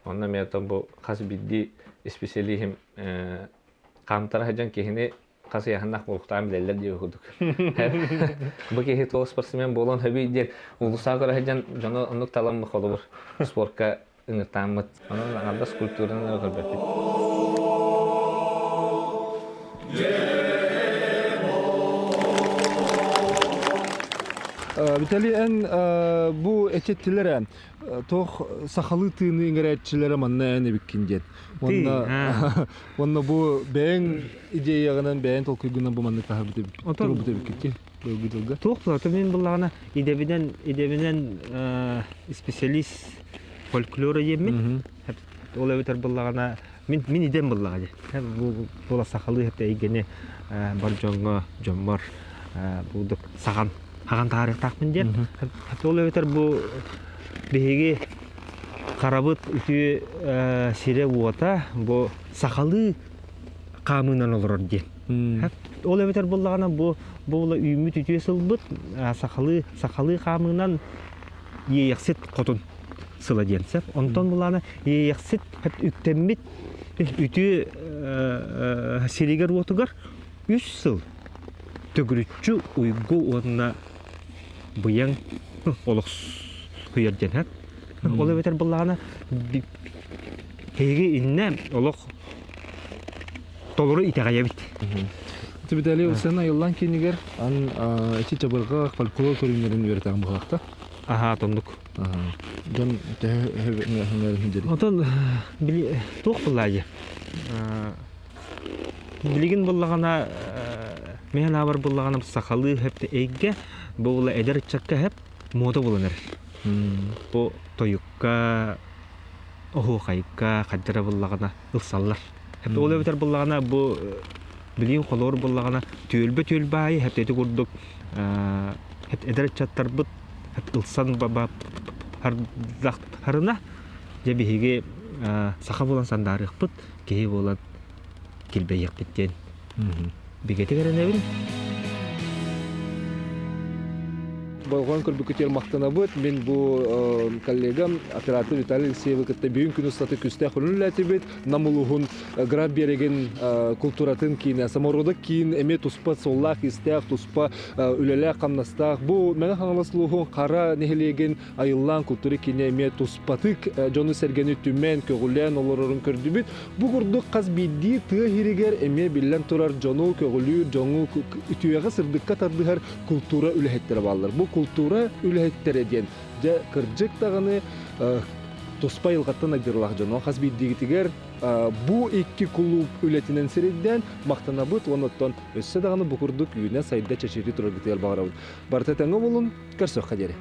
Онно эмиэ бу хас биирдии исписэлииһим хаамтара сылдьан киһини хас ыйаһыннаах буолуохтааҕын билэллэр диэбит курдук. Бу киһи туох спортсмен буолуон сөбүй диэн улуустаах көрө сылдьан дьону оннук талан холобур спортка ыҥыртааммыт. Онон аҥардас культураны эрэ көрбөппүт. Виталий, эн бу эчеттилэр туох сахалыы тыыны иҥэрээччилэрэ манна эн эбиккин диэн. Уонна уонна бу бэйэҥ идеяҕынан, бэйэҥ толкуйгунан бу маннык таһарбыт турбут эбиккит быйылгы дьылга. Туох буолар, мин буллаҕына идэбинэн идэбинэн специалист фольклора диэммин. Ол эбэтэр буллаҕына мин мин идэм буллаҕа дии. Бу була сахалыы хэпте эйгэни бар дьоҥҥо дьоммор бу саҕан хаҕан таарыахтаахпын диэн. Ол эбэтэр бу биһиги харабыт үтүө сирэ-уота бу сахалыы хаамыынан олорор диэн. Ол эбэтэр буоллаҕына бу бу үүммүт үтүө сылбыт сахалыы сахалыы хаамыынан иэйэхсит хотун сыла диэн сөп. Онтон булаана иэйэхсит үктэммит үтүө сиригэр-уотугар үс сыл төгүрүччү уйгу уонна быйаҥ олох суйар диэн Ол эбэтэр буллаҕына биһиги иннэ олох толору итэҕэйэбит. Виталий Усен айыллан кинигэр ан ити чабырҕа фольклор көрүҥнэрин үөрэтэн быһаахта. Аха, тондук. Дьон төһө Отон туох буллаайы? Билигин буллаҕына мehen аабар буллаҕына сахалыы хэпте эйгэ була эдэр ыччакка хэп муода булан эрэр. Бу тойукка, оһуохайга хаддара буллаҕына ылсаллар. Ол эбэтэр буллаҕына бу билигин холоор буллаҕына түөлбэ-түөлбэ аайы хэп ити курдук эдэр ыччаттарбыт ылсан харына дьэ биһиги саха буолан сандаарыахпыт, киһи буолан килбэйиэхпит диэн бигэтик эрэнэбин. Болҕойон көрбүккүтүгэр махтанабыт. Мин бу коллегам, оператор Виталий Алексеевы кытта бүгүн күн устата күстээх үлэлээтибит. Нам улууһун Граф биэрэгин култууратын киинэ, самородок киин эмиэ туспа суоллаах-иистээх, туспа үлэлээх-хамнастаах. Бу Мэҥэ Хаҥалас улууһун Хара нэһилиэгин айыллаан култуура киинэ эмиэ туспатык дьону-сэргэни түмэн, көҕүлээн олорорун көрдүбүт. Бу курдук хас биирдии тыа иһигэр эмиэ биллэн турар дьону көҕүлүүр, дьоҥу үтүөҕэ сырдыкка тардыһар култуура үлэһиттэрэ бааллар. Бу култуура үлэһиттэрэ диэн дьэ кырдьык даҕаны туспа айылҕаттан айдырлаах дьоно хас биирдиигитигэр бу икки кулууп үлэтинэн сирэйдээн махтанабыт уонна оттон өссө даҕаны бу курдук үүнэ сайда чэчирии тураргытыгар баҕарабыт. Барыта тэҥҥэ буолун, көрсүөххэ диэри.